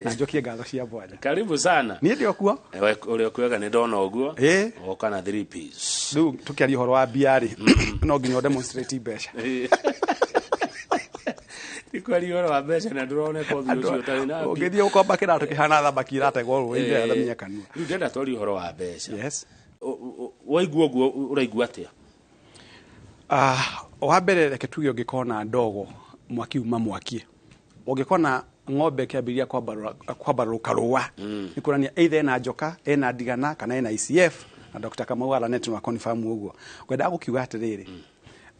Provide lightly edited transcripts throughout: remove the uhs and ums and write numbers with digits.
Na njokie ngatho cia mwanya. Karibu sana. Niĩ ndĩ o kuo. Ũrĩa kwega nĩ ndona ũguo. Ĩĩ. Woka na three piece. Rĩu tũkĩaria ũhoro wa mbia rĩ, no nginya demonstrate mbeca. Ti kwaria ũhoro wa mbeca na ndũroneka ũthiũ ũcio ũtarĩ na mbia. Ũngĩthiĩ gũkomba kĩratũ kĩhana thamaki ĩrategwo rũĩ-inĩ ĩrathamia kanua. Rĩu ndĩrenda twarie ũhoro wa mbeca. Yes. Waigua ũguo ũraigua atĩa? Ah, wa mbere reke tuge ũngĩkona ndogo mwaki uma mwakie. Ũngĩkona ng'ombe ĩkĩambĩrĩria kwambarũka rũa, nĩ kuonania either ĩna njoka, ĩna ndigana kana ĩna ICF, na Dr. Kamau Aranet no akonfirm ũguo. Ngwendaga gũkiuga atĩrĩrĩ,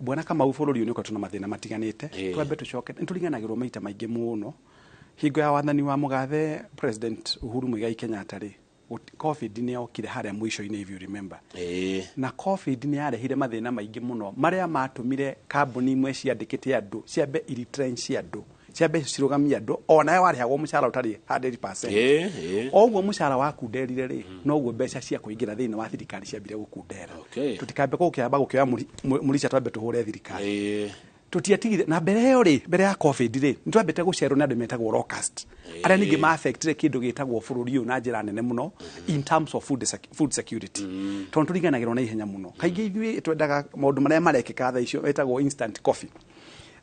Bwana Kamau, bũrũri ũyũ nĩ ũkoretwo na mathĩna matiganĩte. Twambe tũcoke nĩ tũriganagĩrwo maita maingĩ mũno. Hingo ya wathani wa mũgathe President Uhuru Muigai Kenyatta rĩ, COVID nĩ yokire harĩa mũico-inĩ, if you remember. Na COVID nĩ yarehire mathĩna maingĩ mũno marĩa matũmire kambuni imwe ciandĩkĩte andũ ciambe iretrench andũ, ciambe cirũgamie andũ, onawe warĩhagwo mũcara ũtarĩ 100%. Ĩĩ, ĩĩ. O ũguo mũcara wakunderire rĩ, noguo mbeca cia kũingĩra thĩinĩ wa thirikari ciambire gũkundera. Tũtikambe gũkĩamba gũkĩoya mũrica twambe tũhũre thirikari. Tũtiatigire na mbere ĩyo rĩ, mbere ya COVID rĩ, nĩ twambĩte gũcerwo nĩ andũ metagwo locust, arĩa ningĩ ma-affectire kĩndũ gĩtagwo bũrũri ũyũ na njĩra nene mũno in terms of food security, tondũ tũriganagĩrwo na ihenya mũno. Kaingĩ ithuĩ twendaga maũndũ marĩa marekĩka thaa icio etagwo instant coffee.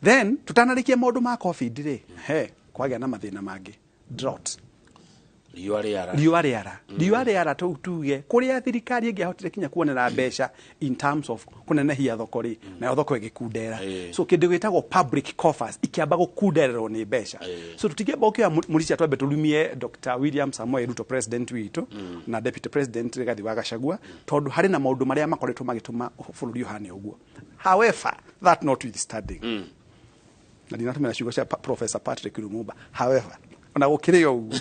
Then tũtanarĩkia maũndũ ma COVID rĩ, he kwagĩa na mathĩna mangĩ, drought. Riũa rĩara. Riũa rĩara. Riũa rĩara tũu tuge kũrĩa thirikari ĩngĩahotire kinya kuonera mbeca in terms of kũnenehia thoko rĩ, nayo thoko ĩgĩkundera. So kĩndũ gĩtagwo public coffers ikĩamba gũkundererwo nĩ mbeca. So tũtingĩamba gũkĩoya mũrica twambe tũrumie Dr. William Samoei Ruto, president witũ, na deputy president Rigathi wa Gachagua, tondũ harĩ na maũndũ marĩa makoretwo magĩtũma bũrũri ũhane ũguo. However, that notwithstanding, na ndinatũmĩra ciugo cia Professor Patrick Lumumba, however, ona gũkĩrĩ o ũguo,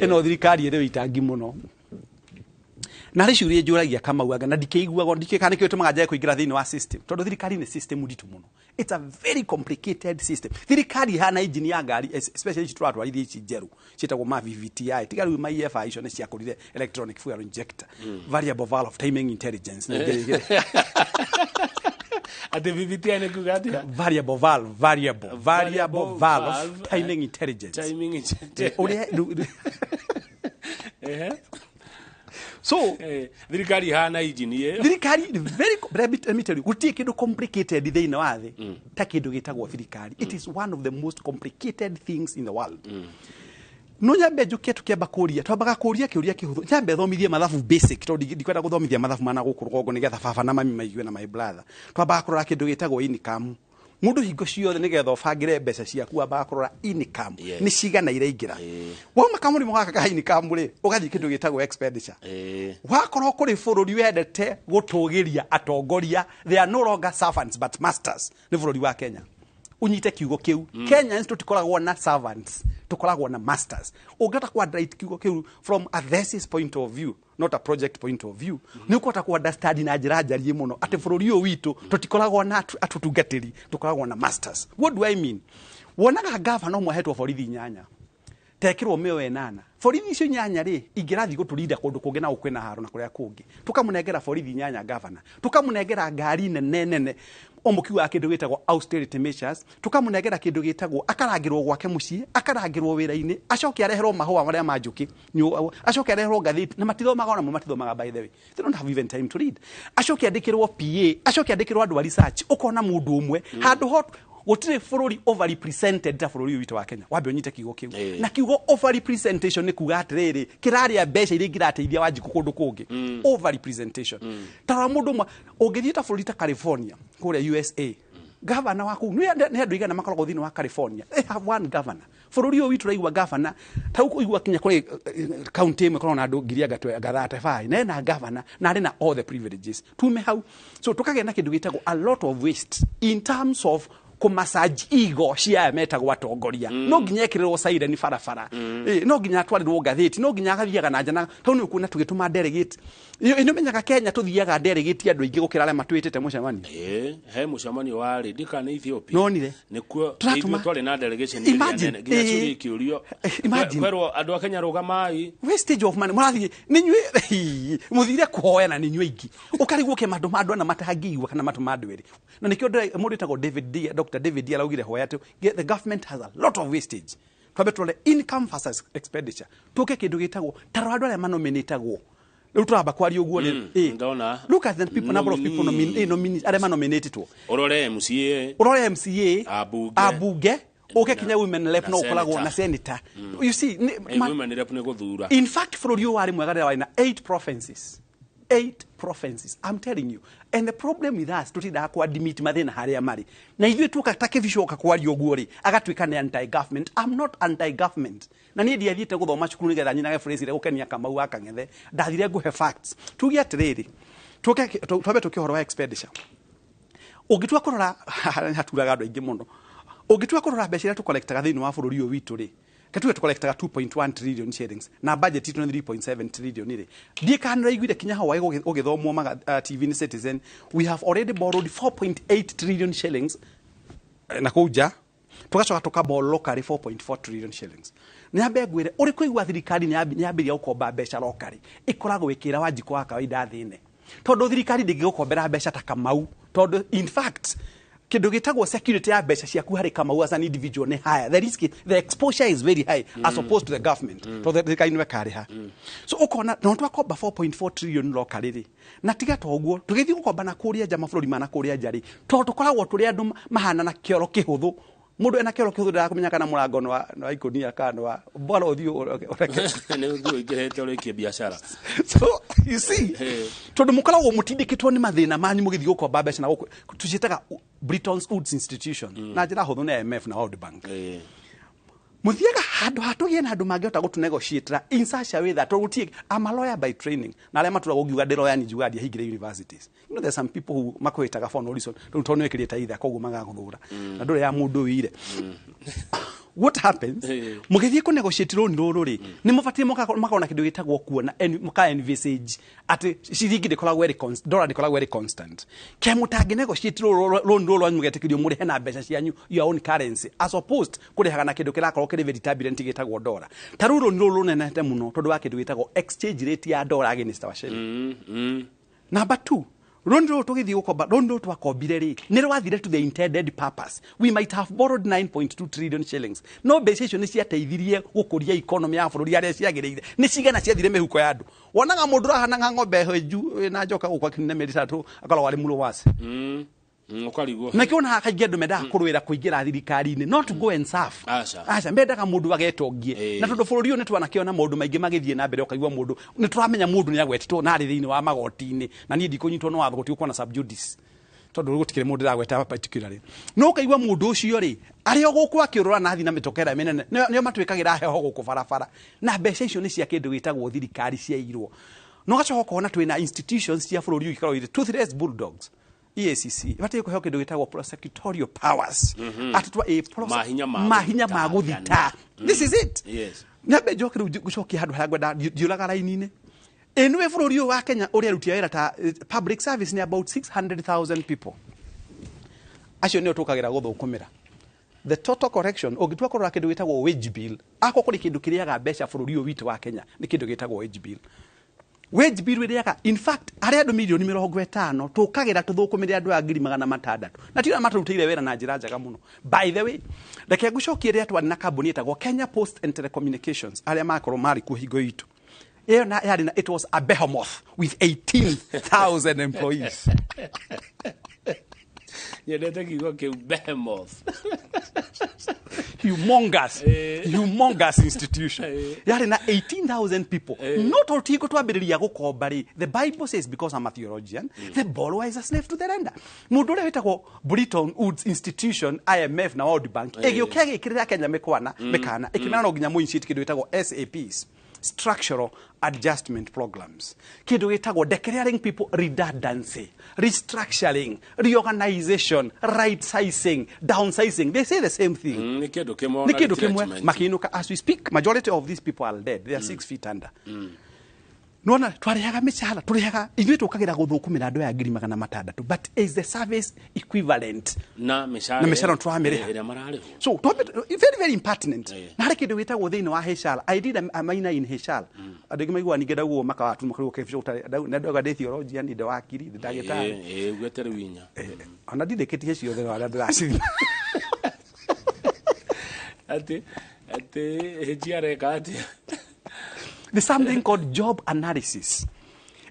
ĩno thirikari ĩrĩ wĩitangi mũno na harĩ ciũria njũragia Kamau, anga na ndikĩiguaga ndikĩ kana nĩkĩo gĩtũmaga njage kũingĩra thĩinĩ wa system, tondũ thirikari nĩ system nditũ mũno. It's a very complicated system. Thirikari ihana engine ya ngari, especially ici tũratwarithia ici njerũ ciĩtagwo ma VVTi, tiga rĩu ma EFI, icio nĩ ciakũrire, electronic fuel injector, variable valve timing intelligence na ingĩ ingĩ. Atĩ VVTi nĩ kuga atĩa? Variable valve, variable variable valve valve, timing intelligence. Timing intelligence. Ũrĩa so Thirikari ihana injini ĩyo. Thirikari nĩ very let me tell you, gũtirĩ kĩndũ complicated thĩinĩ wa thĩ ta kĩndũ gĩtagwo thirikari. It is one of the most complicated things in the world. No nyambe njũke tũkĩamba kũria, twambaga kũria kĩũria kĩhũthũ. Nyambe thomithie mathabu basic, tondũ ndikwenda gũthomithia mathabu mana gũkũ rũgongo nĩgetha baba na mami maigue na my brother. Twambaga kũrora kĩndũ gĩtagwo income. Mũndũ hingo ciothe nĩgetha ũbangĩre mbeca ciaku wambaga kũrora income nĩ cigana iraingĩra. Wauma kamũrimũ gaka ka income rĩ, ũgathiĩ kĩndũ gĩtagwo expenditure. Wakorwo kũrĩ bũrũri wendete gũtũgĩria atongoria, they are no longer servants but masters, nĩ bũrũri wa Kenya. Ũnyite kiugo kĩu. Kenyans tũtikoragwo na servants, tũkoragwo na masters. Ũngĩhota ku underwrite kiugo kĩu from a thesis point of view, not a project point of view, nĩ ũkũhota ku understand na njĩra njariĩ mũno atĩ bũrũri ũyũ witũ tũtikoragwo na atũtungatĩri, tũkoragwo na masters. What do I mean? Wonaga gavana ũmwe ahetwo borithi 8, tekĩrwo mĩoyo 8. Borithi icio 8 rĩ, ingĩrathiĩ gũtũrinda kũndũ kũngĩ na gũkwĩna haro na kũrĩa kũngĩ. Tũkamũnengera borithi 8 gavana, tũkamũnengera ngari nene nene, o mũkiugaga kĩndũ gĩtagwo austerity measures, tũkamũnengera kĩndũ gĩtagwo akarangĩrwo gwake mũciĩ, akarangĩrwo wĩra-inĩ, acoke areherwo mahũa marĩa ma njũkĩ, acoke areherwo ngathĩti, na matithomaga, onamo matithomaga, by the way, they don't have even time to read. Acoke andĩkĩrwo PA, acoke andĩkĩrwo andũ a research. Ũkona mũndũ ũmwe handũ ho. Gũtirĩ bũrũri overrepresented ta bũrũri ũyũ witũ wa Kenya. Wambe ũnyite kiugo kĩu. Na kiugo overrepresentation nĩ kuga atĩrĩrĩ, kĩrarĩa mbeca iria ingĩrateithia Wanjikũ kũndũ kũngĩ. Overrepresentation, ta rora mũndũ ũmwe ũngĩthiĩ ta bũrũri ta California kũrĩa USA, gavana wa kũu nĩ andũ igana makoragwo thĩinĩ wa California. They have one governor. Bũrũri ũyũ witũ ũraigua gavana ta rĩu kũigua kinya kũrĩ county ĩmwe ĩkoragwo na andũ ngiri anga 35, na ena gavana na arĩ na all the privileges. Tume hau, so tũkagĩa na kĩndũ gĩtagwo a lot of waste in terms of kũmassage ego cia aya metagwo atongoria. No nginya ekĩrĩrwo siren barabara. No nginya atwarĩrwo ngathĩti, no nginya agathiaga na nja, na tondũ nĩ ũkuona tũgĩtũma delegate. Ĩ nĩ ũmenyaga Kenya tũthiaga delegate andũ aingĩ gũkĩra arĩa matwĩtĩte mũcemanio. Ĩĩ, he mũcemanio warĩ ndika nĩ Ethiopia. Nonire. Nĩkuo Tũratũma- ithuĩ twarĩ na delegation ĩrĩa Imagine, nene nginya ciũria ikĩũrio. Imagine. Kwerwo andũ a Kenya, rũgamai. Wastage of money. Mũrathiĩ nĩnyuĩ mũthire kũhoya na nĩnyuĩ aingĩ, ũkarigwo ke mandũ ma andũ ana matangĩigua kana matũ ma andũ erĩ, na nĩkĩo mũndũ wĩtagwo David Deere, Dr. Dr. David araugire hoya atĩ the government has a lot of wastage. Twambe tũrore income versus expenditure, tũke kĩndũ gĩtagwo tarora andũ arĩa manominĩtagwo. Rĩu tũramba kwaria ũguo rĩ, Ndona. Look at the people, number of people Nominee. Arĩa manominĩtwo. Ũrore MCA. Ũrore MCA, Ambunge. Ambunge, ũke kinya women rep na no ũkoragwo senator. Na senator, you see Women rep nĩ gũthura. In fact, bũrũri ũyũ warĩ mwega rĩrĩa warĩ na eight provinces, eight provinces, I'm telling you. And the problem with us, tũtindaga kwadimit mathĩna harĩa marĩ, na ithuĩ tuoka ta kĩbico oka kwaria ũguo rĩ, agatuĩka nĩ anti government. I'm not anti government, na niĩ ndiathiĩte gũthoma cukuru nĩgetha nyinage phrase ĩrĩa gũkenia Kamau wa Kang'ethe. Ndathire ngũhe facts. Tuge atĩrĩrĩ, tuke twambe tũke ũhoro wa expenditure. Ũngĩtua kũrora harĩa haturaga andũ aingĩ mũno, ũngĩtua kũrora mbeca iria tũkolektaga thĩinĩ wa bũrũri ũyũ witũ rĩ, katuge tũkolektaga 2.1 trillion shillings na budget itũ nĩ 3.7 trillion rĩ, ndiĩ kana nĩũraiguire kinya hau ũgĩthomwo TV nĩ Citizen, we have already borrowed 4.8 trillion shillings na kũu nja, tũgacoka tũkaborrow locally 4.4 trillion shillings. Nĩ ambe ngwĩre ũrĩ kũigua thirikari nĩ yambĩrĩria gũkomba mbeca locally, ĩkoragwo ĩkĩra Wanjikũ wa kawaida thĩne, tondũ thirikari ndĩngĩgũkombera mbeca ta Kamau, tondũ in fact kĩndũ gĩtagwo security ya mbeca ciaku harĩ Kamau as an individual nĩ higher. The risk, the exposure is very high as opposed to the government, tondũ thirikari nĩwe ĩkarĩha. So ũkona no twakomba 4.4 trillion locally rĩ, na tiga to ũguo, tũgĩthiĩ gũkomba na kũrĩa nja, mabũrũri ma na kũrĩa nja rĩ, tondũ tũkoragwo tũrĩ andũ mahana na kĩoro kĩhũthũ. Mũndũ ena kĩoro kĩhũthũ ndakũmenya kana mũrango nĩ wa ikũnia kana nĩ wa bora ũthiĩ ũreke. Nĩ ũthiĩ ũingĩrĩte ũrĩkie biacara. So you see, tondũ mũkoragwo mũtindĩkĩtwo nĩ mathĩna manyu mũgĩthiĩ gũkomba mbeca na gũkũ tũciĩtaga Bretton Woods institution, na njĩra hũthũ nĩ IMF na World Bank. Mũthiaga handũ hatũgĩe na andũ mangĩhota gũtũnegotiatĩra in such a way that tondũ gũtirĩ. I'm a lawyer by training, na arĩa matũraga ũngiuga ndĩ lawyer, ni njugaga ndiahingire universities. You know, there's some people who makwĩtaga for no reason, rĩu tondũ nĩwĩkĩrĩte itha koguo magagũthũra na ndũrĩ ya mũndũ ũire. What happens, mũgĩthiĩ kũ negotiate loan rũrũ rĩ, nĩ mũbatiĩ makorwo na kĩndũ gĩtagwo kuona mũka envisage atĩ ciringi ndĩkoragwo ĩrĩ dollar ndĩkoragwo ĩrĩ constant. Ke mũtangĩ negotiate loan rũrũ rwanyu mũgetĩkĩrio mũrĩhe na mbeca cianyu, your own currency, as opposed kũrĩhaga na kĩndũ kĩrakorwo kĩrĩ very turbulent gĩtagwo dollar. Ta rĩu loan rũrũ rũnenehete mũno tondũ wa kĩndũ gĩtagwo exchange rate ya dollar against our shilling. Number two, loan rũrũ tũgĩthiĩ gũkomba, loan rũrũ twakombire rĩ, nĩ rwathire to the intended purpose. We might have borrowed 9.2 trillion shillings, no mbeca icio nĩ ciateithirie gũkũria economy ya bũrũri arĩa ciagĩrĩire? Nĩ cigana ciathire mĩhuko ya andũ? Wonaga mũndũ ũrahanaga ng'ombe hwenju na njoka gũkũ akĩnina mĩeri 3, akoragwo arĩ mũrũ Ũkarigwo. Na kĩo na kaingĩ andũ mendaga kũrũĩra kũingĩra thirikari-inĩ, not to go and serve. Aca. Aca, mendaga mũndũ agetongie. Na tondũ bũrũri ũyũ nĩ twanakĩona maũndũ maingĩ magĩthiĩ na mbere, ũkaigua mũndũ nĩ tũramenya mũndũ nĩ agwetetwo na arĩ thĩinĩ wa magoti-inĩ, na niĩ ndikũnyitwo nĩ watho, gũtigũkorwo na sub judice tondũ gũtikĩrĩ mũndũ ndĩragweta particularly, no ũkaigua mũndũ ũcio rĩ, arĩ o gũkũ akĩũrũra na athiĩ na mĩtokera mĩnene, nĩo matwĩkagĩra heho gũkũ barabara, na mbeca icio nĩ cia kĩndũ gĩtagwo thirikari ciairwo. No gacoka ũkona twĩna institutions cia bũrũri ũyũ ikoragwo irĩ toothless bulldogs. EACC ibatiĩ kũheo kĩndũ gĩtagwo prosecutorial powers, atĩ twa Mahinya ma mahinya ma gũthitangana. gũthita. This is it. Nyambe njoke rĩu ngũcokie handũ harĩa ngwenda ndiũraga raini-inĩ. Ĩ nĩwe bũrũri ũyũ wa Kenya ũrĩa aruti a wĩra ta public service nĩ about 600,000 people, acio nĩo tũkagĩra gũthũkũmĩra. The total correction, ũngĩtua kũrora kĩndũ gĩtagwo wage bill, akorwo kũrĩ kĩndũ kĩrĩaga mbeca bũrũri ũyũ witũ wa Kenya, nĩ kĩndũ gĩtagwo wage bill. Wage bill ĩrĩaga, in fact, harĩ andũ mirioni 50 tũkagĩra tũthũkũmĩre andũ a 600,000, na tiga matũrutĩire wĩra na njĩra njega mũno. By the way, reke ngũcokie rĩrĩa twarĩ na kambuni ĩtagwo Kenya Post and Telecommunications, arĩa makorwo marĩ kuo hingo itũ ĩyo, na yarĩ na, it was a behemoth with 18,000 employees. Nyendete kiugo kĩu, behemoth. Humongous, humongous institution yarĩ na 18,000 people. No tondũ tingo twambĩrĩria gũkomba rĩ, the Bible says, because I'm a theologian, the borrower is a slave to the lender. Mũndũ ũrĩa wĩtagwo Bretton Woods institution, IMF na World Bank, ĩgĩũka ĩgĩkĩrĩra Kenya mĩkwana mĩkana, ĩkĩmera no nginya mũinitiate kĩndũ gĩtagwo SAPs, structural adjustment programs, kĩndũ gĩtagwo declaring people redundancy, restructuring, reorganization, right sizing, downsizing, they say the same thing. Nĩ kĩndũ kĩmwe. Nĩ Ona kĩndũ kĩmwe. retrenchment. Makiinũka, as we speak, majority of these people are dead. They are 6 feet under. Nona twarĩhaga mĩcara, tũrĩhaga ithuĩ, tũkagĩra gũthũkũmĩra andũ aya 600,000, but is the service equivalent na mĩcara na mĩcara tũramĩrĩha? Ĩrĩa mararĩhwo. So very very impertinent. Na harĩ kĩndũ gĩtagwo thĩinĩ wa HR. I did a minor in HR. Andũ aingĩ maiguaga ningĩ ndaguo makawatu makarigwo kĩbico ũtarĩ na ndauga ndĩ theologian, ndĩ wakiri, ndĩ ndagĩtarĩ. Ugĩte rĩu inya. Ona ndirĩkĩtie ciothe, no arĩa ndĩracithima. Atĩ HG areka atĩa? There's something called job analysis,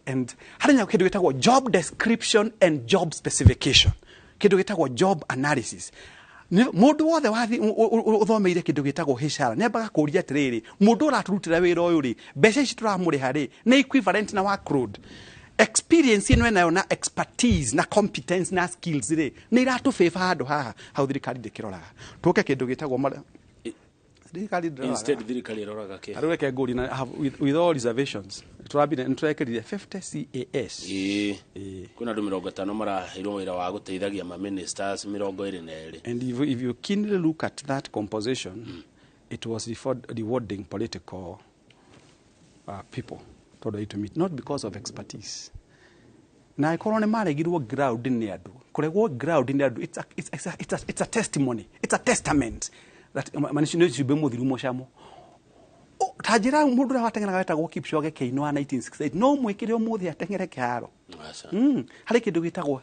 and harĩ nyamũ kĩndũ gĩtagwo job description and job specification. Kĩndũ gĩtagwo job analysis, mũndũ wothe ũthomeire kĩndũ gĩtagwo HR nĩ ambaga kũria atĩrĩrĩ, mũndũ ũratũrutĩra wĩra ũyũ rĩ, mbeca ici tũramũrĩha rĩ, nĩ equivalent na workload, experience ĩno enayo na expertise na competence na skills rĩ, nĩ iratũbĩba handũ haha hau? Thirikari ndĩkĩroraga. Tũke kĩndũ gĩtagwo thirikari ndĩroraga. Instead thirikari ĩroraga kĩ? Rĩu reke ngũrie na with all reservations, tũrambire nĩ tũrekĩrire 50 CAS. Ĩĩ. Ĩĩ. Kwĩna andũ 50 maraheirwo wĩra wa gũteithagia ma ministers 22. And if you keenly look at that composition, it was rewarding political people tondũ itũmi, not because of expertise. Na ĩkorwo nĩ maregirwo ground nĩ andũ, kũregwo ground nĩ andũ, it's a testimony, it's a testament that nĩ cumbĩ mũthiru mũcamo. Ta njĩra, mũndũ ũrĩa wateng'eraga wetagwo Kipchoge Keino wa 1968, no mwĩkĩre ũmũthĩ ateng'ere kĩharo? Aca. Harĩ kĩndũ gĩtagwo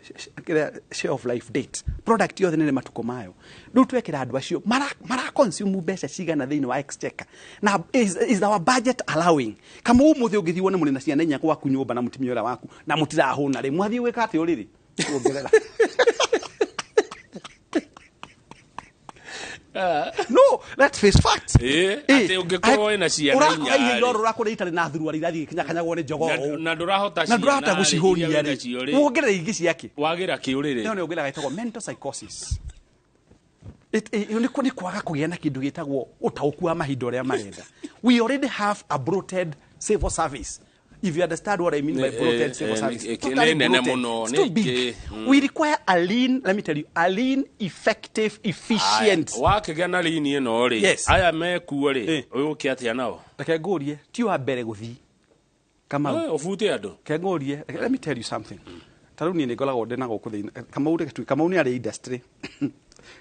shelf life date. Product yothe nĩ matukũ mayo. Rĩu twekĩra andũ acio mara consume mbeca cigana thĩinĩ wa exchequer, na is our budget allowing? Kama ũmũthĩ ũngĩthiĩ wone mũrĩ na ciana inya gwaku nyũmba na mũtumia ũrĩa waku na mũtirahũna rĩ, mwathiĩ gwĩka atĩa ũrĩrĩ kuongerera? No, let's face facts. Ĩĩ, atĩ ũngĩkorwo wĩna ciana ũrakora inya irio rĩ. ũrakora itarĩ na thuruarĩ irathiĩ kinyakanyagwo nĩ jogoo ũũ. Na ndũrahota Na ndũrahota ciana rĩ, gũcihũnia iria rĩ, wĩnacio rĩ. wongerere ingĩ ciake. Wagĩra kĩũrĩrĩ. Ĩyo nĩ ongerera gĩtagwo mental psychosis. Nĩ kwaga kũgĩa na kĩndũ gĩtagwo ũtaũku wa mahinda ũrĩa marenda. We already have a bloated civil service, if you understand what I mean by bloated civil service. Totally nĩ nene bloated. mũno, It's too nĩ big. We require a lean, let me tell you, a lean, effective, efficient. Wakĩgĩa na rini ĩno rĩ, Yes. aya mekuo rĩ, ũgũke atĩa nao? Reke ngũrie, ti wa mbere gũthiĩ, Kamau. Ũbute andũ. Reke ngũrie, let me tell you something. Ta rĩu niĩ nĩ ngoragwo ndĩ na gũkũ thĩinĩ. Kamau, reke tuge Kamau nĩ arĩ industry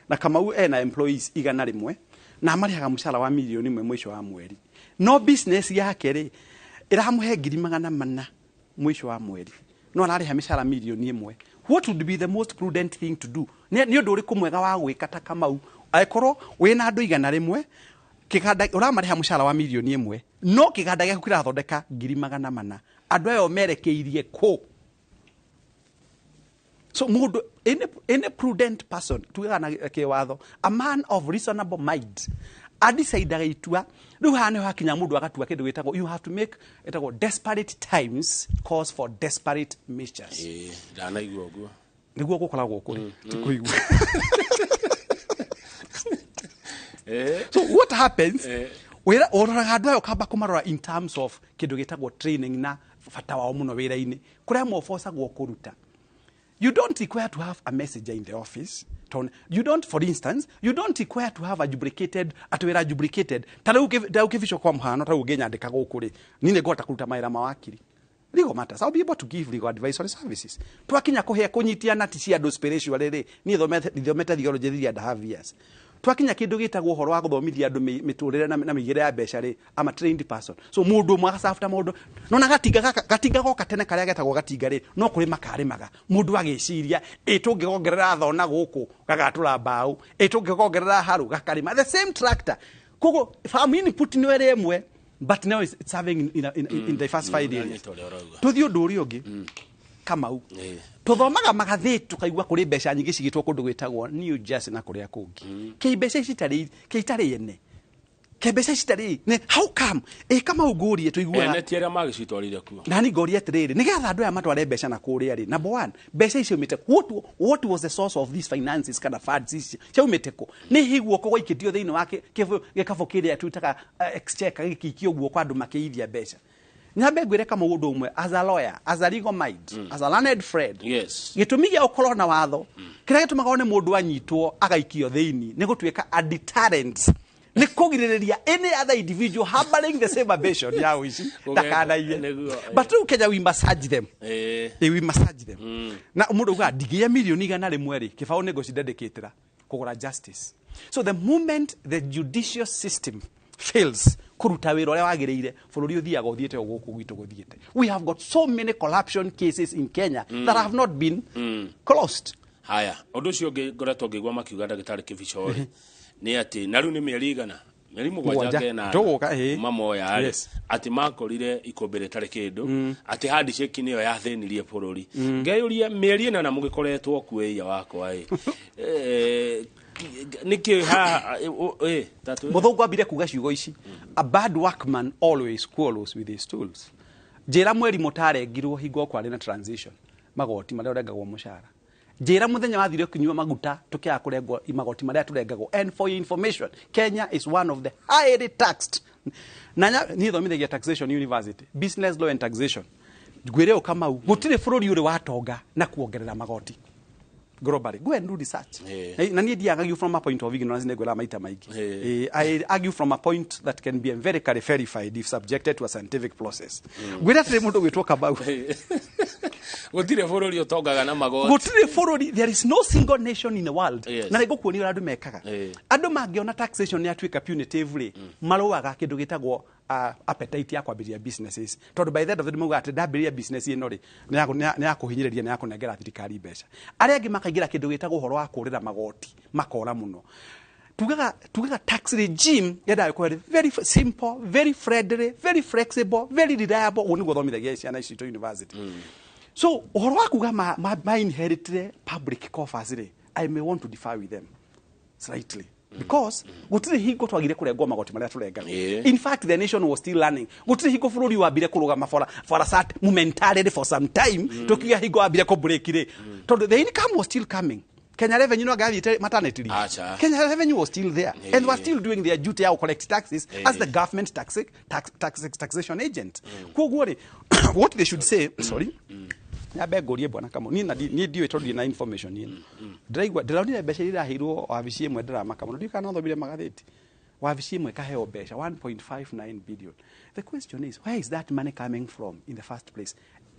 na Kamau ena employees 100 na amarĩhaga mũcara wa 1 million mũico wa mweri, no business yake rĩ, ĩramũhe 400,000 mũico wa mweri, no ararĩha mĩcara 1 million. What would be the most prudent thing to do? Nĩ ũndũ ũrĩkũ mwega wa gwĩka ta Kamau angĩkorwo wĩna andũ 100, kĩganda ũramarĩha mũcara wa 1 million, no kĩganda gĩaku kĩrathondeka 400,000? Andũ ayo merekeirie kũ? So mundu, any prudent person, tugaga na kĩwatho, a man of reasonable mind, adecidaga itua. Rĩu haha nĩho hakinya mũndũ agatua kĩndũ gĩtagwo, you have to make, ĩtagwo desperate times calls for desperate measures. Ĩĩ, ndanaigua ũguo. Nĩguo gũkoragwo kũrĩ ti kũigua. So what happens, wĩra ũroraga andũ aya, ũkamba kũmarora in terms of kĩndũ gĩtagwo training na bata wao mũno wĩra-inĩ kũrĩa mobocagwo kũruta. You don't require to have a messenger in the office. You don't, for instance, you don't require to have a duplicated, atĩ wĩra duplicated. Ta rĩu kĩbico, kwa mũhano, ta rĩu ũngĩnyandĩka gũkũ rĩ, niĩ nĩ ngũhota kũruta mawĩra ma wakiri, legal matters. I'll be able to give legal advisory services. Twakinya kũhe kũnyitia nati cia andũ spiritual rĩ, niĩ thomete theology 3.5 years. Twakinya kĩndũ gĩtagwo ũhoro wa gũthomithia andũ mĩtũrĩre na mĩigĩre ya mbeca rĩ, I'm a trained person. So mũndũ ũmwe agacabta mũndũ nona gatinga gaka, gatinga goka tene karĩa getagwo gatinga rĩ, no kũrĩma karĩmaga. Mũndũ agĩciria ĩ tũngĩgongerera thona gũkũ gagatũra mbaũ, ĩ tũngĩgongerera harũ gakarĩma the same tractor. Koguo farm input nĩ ĩrĩ ĩmwe, but now it's serving in diversified areas. Ndanyita ũrĩa ũrauga. Tũthiĩ ũndũ ũrĩa ũngĩ, Kamau. Tũthomaga magathĩti tũkaigua kũrĩ mbeca nyingĩ cigĩtwo kũndũ gwĩtagwo New Jersey na kũrĩa kũngĩ. Kĩ mbeca ici itarĩ, kĩ itarĩ ene, kĩ mbeca ici itarĩ nĩ, how come? Ĩ Kamau, ngũrie, tũiguaga Ene ti arĩa magĩcitwarire kuo. Na ni ngoria atiriri, nigetha andũ aya matware mbeca na kũrĩa rĩ, number one, mbeca icio ciaumĩte, what was the source of these finances kana funds ici ciaumĩte kũ? Nĩ hihi guoko gwaikĩtio thĩinĩ wa gĩkabũ kĩrĩa twĩtaga exchequer, gĩkĩikio guoko andũ makĩithia mbeca? Nyambe ngwĩre kama ũndũ ũmwe, as a lawyer, as a legal mind, as a learned friend, gĩtũmi gĩa ũkorwo na watho kĩrĩa gĩtũmaga one mũndũ anyitwo agaikio thĩinĩ nĩ gũtuĩka a deterrent, nĩ kũgirĩrĩria any other individual harboring the same ambition ya ũici ndakanaiye. Nĩguo, But rĩu Kenya, we massage them. We massage them. Na mũndũ ugaga ndigĩe 100,000,000 rĩ, kĩbaũ nĩ ngũcidedicatĩra kũgũra justice. So the moment the judicial system fails kũruta wĩra ũrĩa wagĩrĩire, bũrũri ũthiaga ũthiĩte o gũkũ gwitũ gũthiĩte. We have got so many corruption cases in Kenya that have not been closed. Haya, ũndũ ũcio ũngĩ ngoretwo ngĩigua makiuga, ndagĩtarĩ Kĩbico rĩ, Nĩ atĩ na rĩu nĩ mĩeri igana, mĩeri 7 Mũgwanja. kena Tũgũka, ĩĩ. mamoya rĩ, atĩ makorire ikũmbĩ rĩtarĩ kĩndũ, atĩ handshake nĩyo yathĩnirie bũrũri. Ngeyũria, mĩeri 8 mũgĩkoretwo kuo ĩia wakwa ĩ, nĩkĩ haha ĩ tatũ? Mũthũngũ ambire kuga ciugo ici, "A bad workman always quarrels with his tools." Njĩra mweri mũtarengirwo hingo kwarĩ na transition magoti marĩa ũrengagwo mũcara. Njĩra mũthenya wathire ũkĩnyua maguta tũkĩaga kũrengwo magoti marĩa tũrengagwo. And for your information, Kenya is one of the highly taxed. Na niĩ thomithagia taxation university, business law and taxation. Ngwĩre ũũ, Kamau, gũtirĩ bũrũri ũrĩ watonga na kuongerera magoti globally. Go and do research. Na niĩ ndiargue from a point of ignorance, nĩngwĩra maita maingĩ. I argue from a point that can be very verified if subjected to a scientific process. Ngwĩra atĩrĩ, mũndũ gwĩtwo Kamau, Gũtirĩ bũrũri ũtongaga na magoti. Gũtirĩ bũrũri, there is no single nation in the world. Na nĩ ngũkuonia ũrĩa andũ mekaga. Andũ mangĩona taxation nĩ yatuĩka punitive rĩ, marũaga kĩndũ gĩtagwo appetite ya kwambĩrĩria businesses, tondũ by the end of the day maugaga atĩ ndambĩrĩria business ĩno rĩ, nĩ ya kũhinyĩrĩria, nĩ ya kũnengera thirikari mbeca. Arĩa angĩ makaingĩra kĩndũ gĩtagwo ũhoro wa kũrĩra magoti, makora mũno. Tugaga tax regime yendaga gũkorwo ĩrĩ very simple, very friendly, very flexible, very reliable. Ũguo nĩguo thomithagia ciana ici citũ university. So ũhoro wa kuga ma inheritire public coffers rĩ, I may want to differ with them slightly, because gũtirĩ hingo twagire kũrengwo magoti marĩa tũrengagwo. In fact, the nation was still learning. Gũtirĩ hingo bũrũri wambire kũrũgama for a certain momentarily, for some time, tũkiuga hingo wambire kũ break rĩ, tondũ the income was still coming. Kenya Revenue no gathiĩte maternity leave? Acha. Kenya Revenue was still there and were still doing their duty ya collect taxes as the government taxation agent. Koguo rĩ, what they should say, sorry, nyambe ngũrie bwana Kamau, niĩ niĩ ndiũĩ tondũ ndĩ na information ĩno. Ndĩraigua ndĩronire mbeca iria iraheirwo wabici ĩmwe, ndĩramaka mũno. Ndiũĩ kana no thomire magathĩti, wabici ĩmwe ĩkaheo mbeca 1.59 billion. The question is, where is that money coming from in the first place?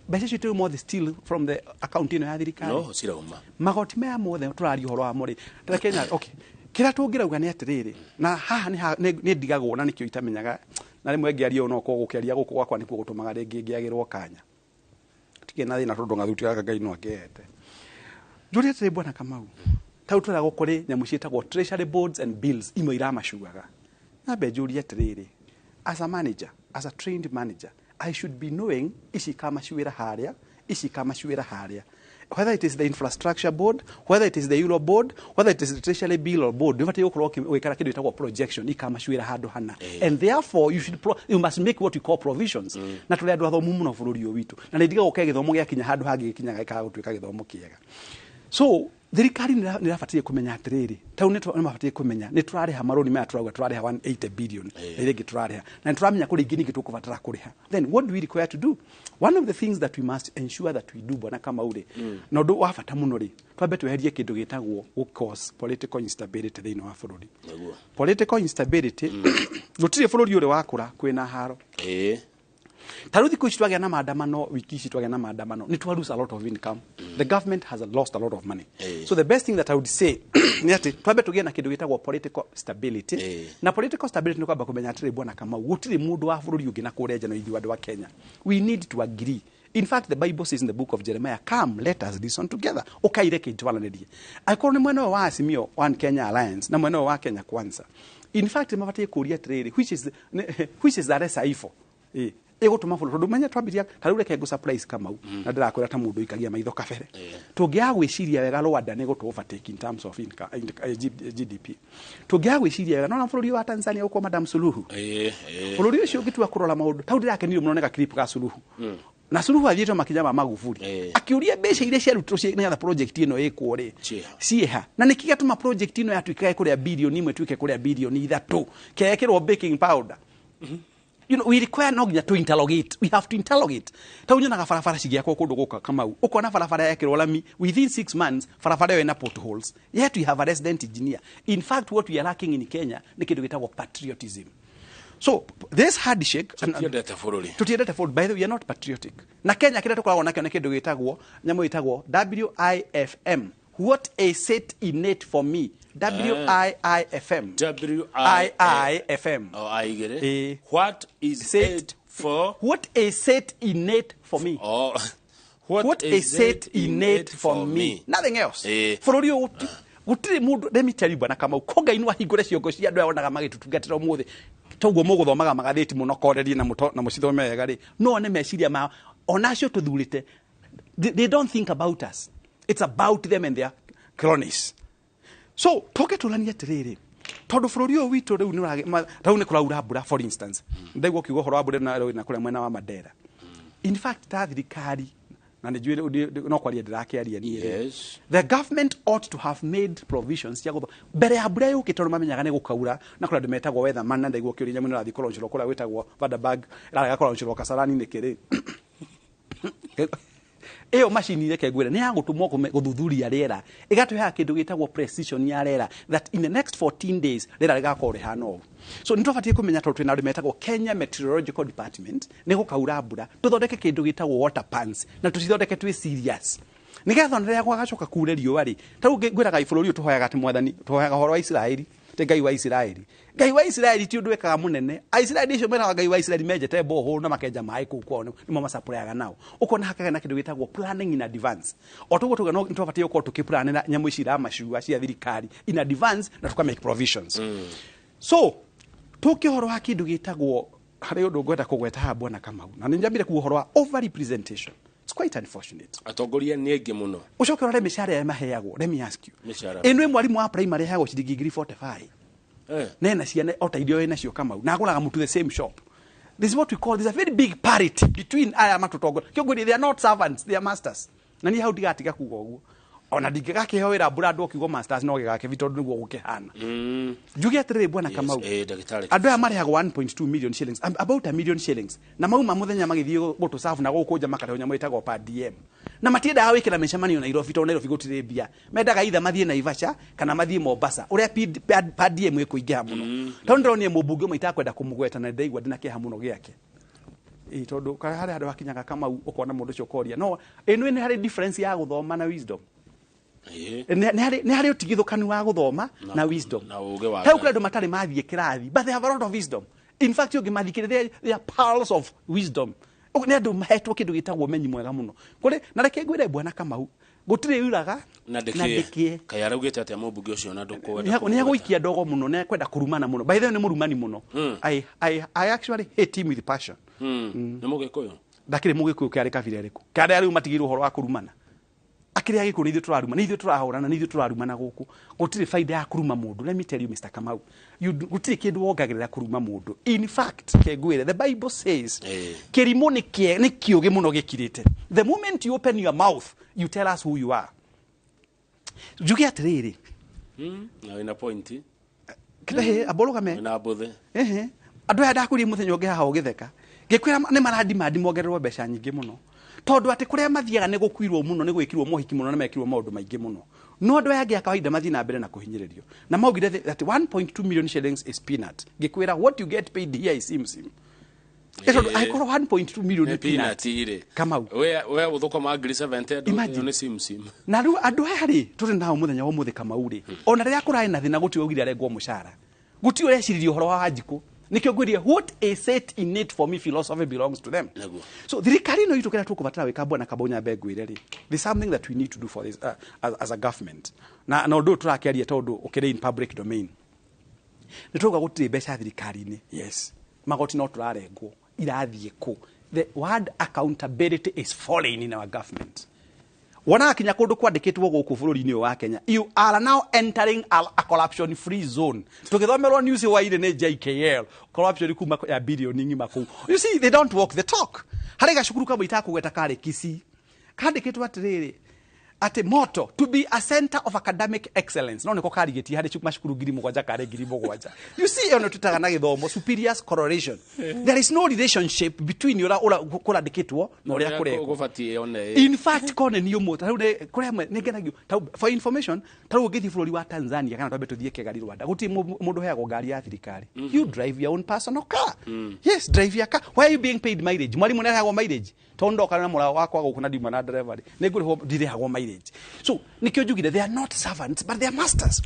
Mbeca icio itiuma othe still from the account ĩno ya thirikari? No cirauma. Magoti maya mothe tũraria ũhoro wamo rĩ, ta Kenya, okay, kĩrĩa tũngĩrauga nĩ atĩrĩrĩ, na haha nĩ ndigagwo na nĩkĩo itamenyaga, na rĩmwe ngĩaria ũũ no korwo gũkĩaria gũkũ gwakwa nĩkuo gũtũmaga rĩngĩ ngĩagĩrwo kanya. Tikĩ na thĩna tondũ gathuti gaka Ngai no angĩhete. Njũrie atĩrĩ, bwana Kamau, tau tũragwo kũrĩ nyamũ ciĩtagwo treasury boards and bills imwe iramacuaga. Nyambe njũrie atĩrĩrĩ, as a manager, as a trained manager, I should be knowing ici ikamacuĩra harĩa, ici ikamacuĩra harĩa, whether it is the infrastructure board, whether it is the euro board, whether it is the treasury bill or board, nĩ ũbatiĩ gũkorwo ũgĩkara kĩndũ gĩtagwo projection ikamacuĩra handũ hana, and therefore you must make what we call provisions. Na tũrĩ andũ athomu mũno bũrũri ũyũ witũ, na nĩ ndigagwo ke gĩthomo gĩakinya handũ hangĩ gĩkinyaga gĩkaga gũtuĩka gĩthomo kĩega. So thirikari nĩ ĩrabatiĩ kũmenya atĩrĩrĩ, tau nĩ mabatiĩ kũmenya nĩ tũrarĩha marũni maya tũrauga tũrarĩha 180 billion, na iria ingĩ tũrarĩha, na nĩ tũramenya kũrĩ ingĩ ningĩ tũkũbatara kũrĩha. Then what do we require to do? One of the things that we must ensure that we do, bwana Kamau rĩ, na ũndũ wa bata mũno rĩ, twambe tweherie kĩndũ gĩtagwo gũ cause political instability thĩinĩ wa bũrũri. Political instability, gũtirĩ bũrũri ũrĩ wakũra kwĩna haro. Ta rĩu thikũ ici twagĩa na maandamano, wiki ici twagĩa na maandamano, nĩ twa lose a lot of income. The government has lost a lot of money. So the best thing that I would say nĩ atĩ twambe tũgĩe na kĩndũ gĩtagwo political stability. Na political stability nĩ kwamba kũmenya atĩrĩ, bwana Kamau, gũtirĩ mũndũ wa bũrũri ũngĩ na kũrĩa nja no ithuĩ andũ a Kenya. We need to agree. In fact, the Bible says in the book of Jeremiah, "Come, let us reason together." Ũkaire kĩ twaranĩrie, angĩkorwo nĩ mwena ũyũ wa Azimio One Kenya Alliance na mwena ũyũ wa Kenya Kwanza. In fact, mabatiĩ kũũria atĩrĩrĩ, which is the lesser evil ĩgũtũma bũrũri, tondũ menya twambiria ta rĩu, reke ngũ surprise Kamau, na ndĩrakwĩra ta mũndũ ũikagia maitho kabere, tũngĩaga gwĩciria wega, Rwanda nĩ gũtũ overtake in terms of income, GDP. Tũngĩaga gwĩciria wega, nona bũrũri wa Tanzania gũkũ, Madam Suluhu, Ĩĩ, ĩĩ. Bũrũri ũcio ũngĩtua kũrora maũndũ tau, ndĩrakenirio mũno nĩ gaclip ga Suluhu, na Suluhu athiĩte makinya ma Magufuli, akĩũria mbeca iria ciarutirwo nĩgetha project ĩno ĩkwo rĩ, Ciĩha. Ciĩha, na nĩkĩ gĩatũma project ĩno yatuĩkaga kũrĩa 1 billion ĩtuĩke kũrĩa 3 billion kekĩrwo baking powder? We require no nginya to interrogate. We have to interrogate. Ta unyonaga barabara cigĩakwo kũndũ gũka, Kamau, ũkona barabara yekĩrwo lami, within 6 months barabara ĩyo ĩna potholes, yet we have a resident engineer. In fact, what we are lacking in Kenya nĩ kĩndũ gĩtagwo patriotism. So this handshake Tũtiendete bũrũri. Tũtiendete bũrũri. By the way, we are not patriotic. Na Kenya kĩrĩa tũkoragwo nakĩo nĩ kĩndũ gĩtagwo nyamũ ĩtagwo WIFM, what is it in it for me? WIIFM. W I I F M. O I igĩrĩ. What is Say it for? What is it in it for me? Oh, what is it in it for me? Nothing else. Bũrũri ũyũ Gũtirĩ mũndũ, let me tell you, bwana Kamau, ko Ngai no ahingũre ciongo cia andũ aya wonaga magĩtũtungatĩra ũmũthĩ, toguo mũgũthomaga magathĩti mũno korerie na mũto na mũcithome wega rĩ, no one meciria mao ona acio tũthurĩte, they don't think about us. It's about them and their cronies. So tũke tũranie atĩrĩrĩ, tondũ bũrũri ũyũ witũ rĩu rĩu nĩ kũraura mbura. For instance, ndaigua ũkiuga ũhoro wa mbura na na kũrĩa mwena wa Mandera. In fact, ta thirikari, na nĩ njũĩ no kwaria ndĩrakĩaria niĩ rĩ, the government ought to have made provisions cia gũtho mbere ya mbura yũkĩte, tondũ mamenyaga nĩ gũkaura na kũrĩ andũ metagwo weatherman. Na ndaigua ũkĩũria nyamũ ĩno ĩrathiĩ kũroncerwo kũrĩa gwĩtagwo Vanderberg, ĩrarega kũroncerwo Kasarani nĩkĩ rĩ, ĩyo macini, reke ngwĩre, nĩ ya gũtũmwo gũthuthuria rĩera, ĩgatũheaga kĩndũ gĩtagwo precision ya rĩera, that in the next 14 days rĩera rĩgakorwo rĩhana ũũ. So nĩ twabatiĩ kũmenya, tondũ twĩna andũ metagwo Kenya Meteorological Department, nĩ gũkaura mbura, tũthondeke kĩndũ gĩtagwo water pans na tũcithondeke twĩ serious, nĩgetha ona rĩrĩa gwagacoka kure riũa rĩ, ta rĩu ngwĩraga bũrũri ũyũ tũhoyaga atĩ Mwathani, tũhoyaga ũhoro wa Isiraeli, ti Ngai wa Isiraeli. Ngai wa Isiraeli ti ũndũ ekaga mũnene. Aisiraeli acio meraga Ngai wa Isiraeli menjete borehole na makenja maĩ kũu kwao, nĩmo macapũraga nao. Ũkona hakagĩa na kĩndũ gĩtagwo planning in advance. O toguo tuga no nĩtwabatiĩ gũkorwo tũkĩplanĩra nyamũ ici iramacua cia thirikari in advance na tuka make provisions. So tũke ũhoro wa kĩndũ gĩtagwo, harĩ ũndũ ngwenda kũgweta haha, bwana Kamau, na nĩ njambire kuga ũhoro wa overrepresentation. It's quite unfortunate. Atongoria nĩ aingĩ mũno. Ũcoke ũrore mĩcara ĩrĩa maheagwo. Let me ask you, Mĩcara. ĩno ĩ mwarimũ wa primary aheagwo ciringi 1045. Nena ciana o ta iria wĩ nacio, Kamau, na agũraga mũtu the same shop. This is what we call, there's a very big parity between aya matũtongoria. Kĩongori, they are not servants, they are masters. Na niĩ hau ndigatiga kuga ũguo, ona ndingĩgakĩheo wĩra mbura andũ ũkiugo masters no gĩgakĩbi, tondũ nĩguo gũkĩhana. Njuge atĩrĩrĩ, bwana Kamau, Ndagĩtarĩ. Andũ aya marĩhagwo 1.2 million shillings, about a million shillings, na mauma mũthenya magĩthiĩ gũtũcabu na gũkũ nja makarĩhwo nyamũ ĩtagwo per diem, na matiendaga gwĩkĩra mĩcemanio Nairobi, tondũ Nairobi gũtirĩ mbia. Mendaga itha mathiĩ Naivasha kana mathiĩ Mombasa, ũrĩa per diem ĩkũingĩha mũno. Tondũ ndĩronire mũmbunge ũmwe itakwenda kũmũgweta, na ndĩraigua ndĩna kĩeha mũno gĩake. Ĩ tondũ harĩa handũ hakinyaga, Kamau, ũkona mũndũ ũcio ũkoria no ĩno nĩ harĩ difference ya gũthoma na wisdom. Nĩ harĩ ũtigithũkanu wa gũthoma na wisdom. Na ũũgĩ wa Hau Ngai. kũrĩ andũ matarĩ mathiĩ kĩrathi, but they have a lot of wisdom. In fact, ũngĩmathikĩrĩria, they are pearls of wisdom. Nĩ andũ mahetwo kĩndũ gĩtagwo ũmenyi mwega mũno kũrĩ. Na reke ngwĩre, bwana Kamau, gũtirĩ yuraga na na ndĩkĩe. Ndĩkĩe. Kaĩ araugĩte atĩa mũmbunge ũcio na ndũkwenda? Nĩ agũikia ndogo mũno, nĩ akwenda kũrumana mũno. By the way, nĩ mũrumani mũno. I actually hate him with passion. Nĩ mũgĩkũyũ? Ndakĩrĩ mũgĩkũyũ, kĩarĩ kabira ĩrĩkũ kĩarĩa rĩu matigĩirwo ũhoro wa kũrumana? Akĩrĩ agĩkũyũ, nĩ ithuĩ tũraruma, nĩ ithuĩ tũrahũrana, nĩ ithuĩ tũrarumana gũkũ. Gũtirĩ baida ya kũruma mũndũ. Let me tell you, Mr. Kamau, gũtirĩ kĩndũ wongagĩrĩra kũruma mũndũ. In fact, kengwĩre, the Bible says kĩrimũ nĩ kĩũgĩ mũno gĩkirĩte. The moment you open your mouth, you tell us who you are. Njuge atĩrĩrĩ, Na wĩna point. Kĩrehe amba ũrũgame. Wĩna mbũthĩ. Ehe. Andũ aya ndakũrie mũthenya ũngĩ haha ũgĩtheka, ngĩkwĩra nĩ maradimandi mongererwo mbeca nyingĩ mũno, tondũ atĩ kũrĩa mathiaga nĩ gũkuirwo mũno, nĩ gwĩkirwo mohiki mũno, na mekirwo maũndũ maingĩ mũno, no andũ aya angĩ a kawaida mathiĩ na mbere na kũhinyĩrĩrio. Na maugire that 1.2 million shillings is peanut. Ngĩkwĩra, what you get paid here is sim sim. Tondũ angĩkorwo 1.2 million nĩ nĩ peanut, peanut rĩ, Kamau. We ũthũkũma 70,000 andũ Imagine. ĩyo nĩ sim sim. Na rĩu andũ aya rĩ tũrĩ nao mũthenya wa ũmũthĩ, Kamau rĩ, ona rĩrĩa kũrarĩ na thĩna, gũtirĩ waugire arengwo mũcara, gũtirĩ ũreciririe ũhoro wa Wanjikũ. Nĩkĩo ngwĩrie, what is it in it for me philosophy belongs to them. Nĩguo. So thirikari ĩno itũ, kĩrĩa tũkũbatara gwĩka, bwana Kamau, nyambe ngwĩre rĩ, there's something that we need to do for this as a government. Na ũndũ ũyũ tũrakĩaria tondũ ũkĩrĩ in public domain. Nĩ tũrauga gũtirĩ mbeca thirikari-inĩ. Yes, magoti no tũrarengwo, irathiĩ kũ? The word accountability is foreign in our government. Wonaga kinya kũndũ kwandĩkĩtwo gũkũ bũrũri-inĩ ũyũ wa Kenya, you are now entering a corruption free zone. Tũgĩthomerwo news waire nĩ JKL, corruption kuma ya bilioni ng'ima kũu. You see, they don't walk the talk. Harĩ gacukuru kamwe itakũgweta karĩ Kisii, kandĩkĩtwo atĩrĩrĩ, atĩ motto, to be a center of academic excellence, no nĩko karigĩtie harĩ macukuru 7,000 karĩ 7,000. You see, ĩyo nĩ tũtaga na gĩthomo superior correlation. There is no relationship between ũrĩa kũrandĩkĩtwo na ũrĩa kũrekwo. Gũbatiĩ one. In fact, kone ni ũmwe ta rĩu kũrĩa amwe nĩ ngenagio. For information, ta rĩu ũngĩthiĩ bũrũri wa Tanzania kana twambe tũthiĩ Kigali, Rwanda, gũtirĩ mũndũ ũheagwo ngari ya thirikari. You drive your own personal car. Yes, drive your car. Why are you being paid mileage? Mwarimũ nĩ arehagwo mileage? Tondũ ndoka na mũrago wakwa gũkũ na ndiuma na ndereba rĩ, nĩ ngũrĩhwo? Ndirĩhagwo mileage. Village. So nikio njugire they are not servants but they are masters.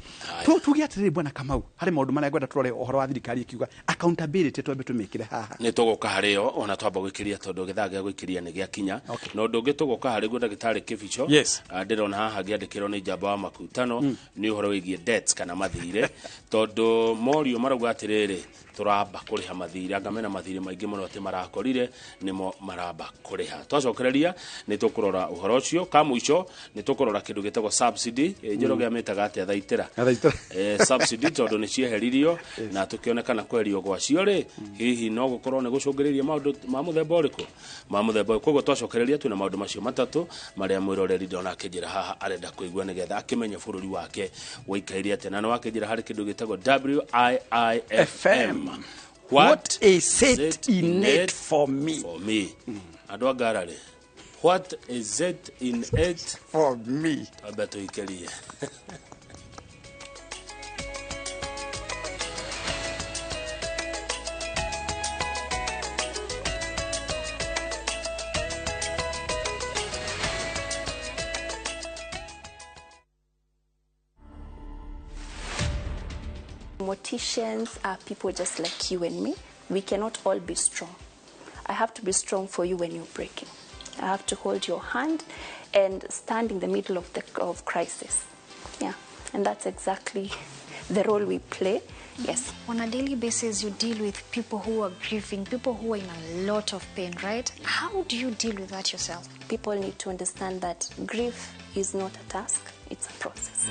Tuge atiriri bwana Kamau, hari maundu maria ngwenda turore uhoro wa thirikari ikiuga accountability twambe tumikire haha. Nä tå gå harä yo ona twamba gå ikä ria tondå gä thaa gä a gå ikä ria nä gä akinya. Na å ndå å ngä tå gå ka harä guo ndagätarä kä bico. Ndä rona haha ngä andä kä rwo nä njamba wa makutano nä å horo wä giä debts kana mathirä tondå morio marauga atä rä rä tå ramba kå rä ha mathirä anga mena mathirä maingä må no atä marakorire nä mo maramba kå rä ha. Twacokereria nä tå kå rora å horo å cio ka mũico nä tå kå rora kä ndå gä tagwo subsidy. Njoroge amä taga atä thaitĩra. Subsidy tondå nä cieheririo na tå kä onekana kweherio gwacio rä hihi no gå korwo nä gå cångä rä ria maå ndå ma må themba å rä kå ma må themba ũyũ. Koguo twacokereria twĩna maũndũ macio matatũ marĩa mwĩroreri ndona akĩnjĩra haha arenda kũigua nĩgetha akĩmenye bũrũri wake waikaire atĩa, na nĩ wakĩnjĩra harĩ kĩndũ gĩtagwo WIIFM. What is it in it for me? For me. Andũ a ngararĩ, what is it in it for me? Twambe tũikĩrie. Morticians are people just like you and me. We cannot all be strong. I have to be strong for you when you're breaking. I have to hold your hand and stand in the middle of the of crisis. Yeah, and that's exactly the role we play. Yes. On a daily basis, you deal with people who are grieving, people who are in a lot of pain, right? How do you deal with that yourself? People need to understand that grief is not a task, it's a process.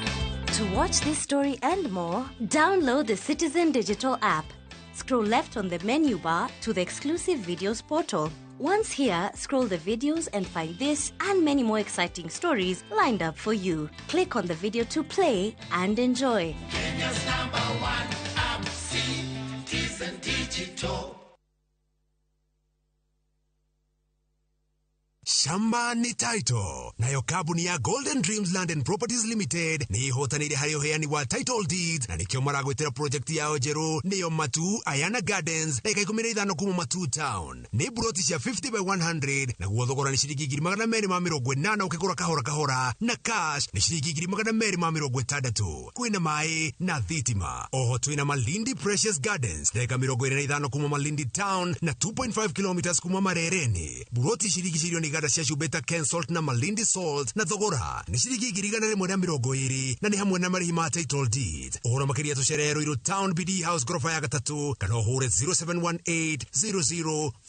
To watch this story and more, download the Citizen Digital app. Scroll left on the menu bar to the exclusive videos portal. Once here, scroll the videos and find this and many more exciting stories lined up for you. Click on the video to play and enjoy. Kenya's number one app, Citizen Digital. Shamba ni title nayo kambuni ya Golden Dreams Land and Properties Limited nĩ ihotanĩire harĩ ũheani wa title deeds, na nĩkĩo maragwĩtĩra project yao njerũ nĩyo Matu Ayana Gardens, ndagĩka 15 kuma Matu Town. Nĩ buroti cia 50 by 100, naguo thogora nĩ ciringi 280,000 ũkĩgũra kahora kahora, na cash nĩ ciringi 260,000. Kwĩna maĩ na thitima. Oho twĩna Malindi Precious Gardens, ndagĩka 25 kuma Malindi Town na 2.5 kilometers kuma Marereni. Buroti cirigicĩirio nĩ iganda cia cumbĩ ta Kensalt na Malindi Salt, na thogora nĩ ciringi 120,000, na nĩ hamwe na marĩhi ma title deed. Ũhoro makĩria tũcerere Ruiru Town BD House ngoroba ya gatatũ kana ũhũre 0718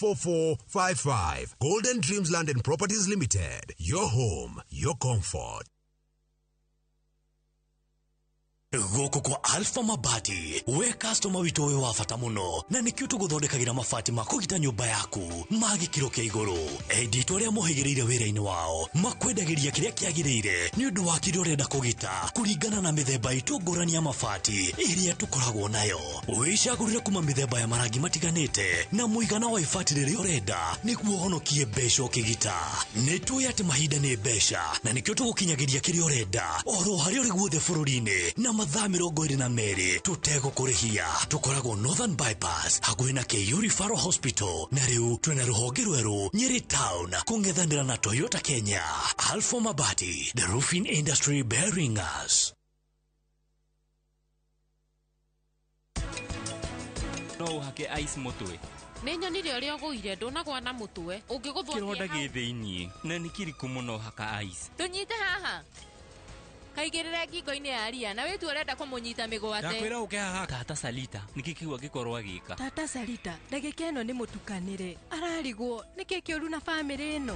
004455. Golden Dreams Land and Properties Limited, your home, your comfort. Gũkũ kwa Alpha Mabati, we customer witũ wĩ wa bata mũno, na nĩkĩo tũgũthondekagĩra mabati ma kũgita nyũmba yaku ma gĩkĩro kĩa igũrũ. Endi arĩa mohĩgĩrĩire wĩra-inĩ wao makwendagĩria kĩrĩa kĩagĩrĩire nĩ ũndũ wa kĩrĩa ũrenda kũgita kũringana na mĩthemba itũ ngũrani ya mabati ĩrĩa tũkoragwo nayo. Wĩcagũrĩre kuma mĩthemba ya marangi matiganĩte na mũigana wa ibati rĩrĩa ũrenda nĩguo ũhonokie mbeca ũkĩgita. Nĩ tũĩ atĩ mahinda nĩ mbeca, na nĩkĩo tũgũkinyagĩria kĩrĩa ũrenda oro harĩa ũrĩ guothe bũrũri-inĩ na mathaa 22 tũtegũkũrĩhia. Tũkoragwo Northern Bypass hakuhĩ na KU Referral Hospital, na rĩu twĩna rũhonge rwerũ Nyeri Town kũng'ethanĩra na Toyota Kenya. Alpha Mabati, the roofing industry bearing us. No ũhake ice mũtwe. Nĩ nyonire ũrĩa ũgũire ndũnagwa na mũtwe ũngĩgũthwo. Kĩronda gĩ thĩiniĩ na nĩ kĩriku mũno haka ice. Tũnyite haha kaigĩrĩre ngingo-inĩ ya Ria na wĩtu ũrenda kũmũnyita mĩgwate. Ndakwĩra ũke haha. Tata Salita nĩkĩ kĩu angĩkorwo agĩka? Tata Salita ndagĩka ĩno nĩ mũtukanĩre, ararigwo nĩkĩ kĩũru na bamĩrĩ ĩno.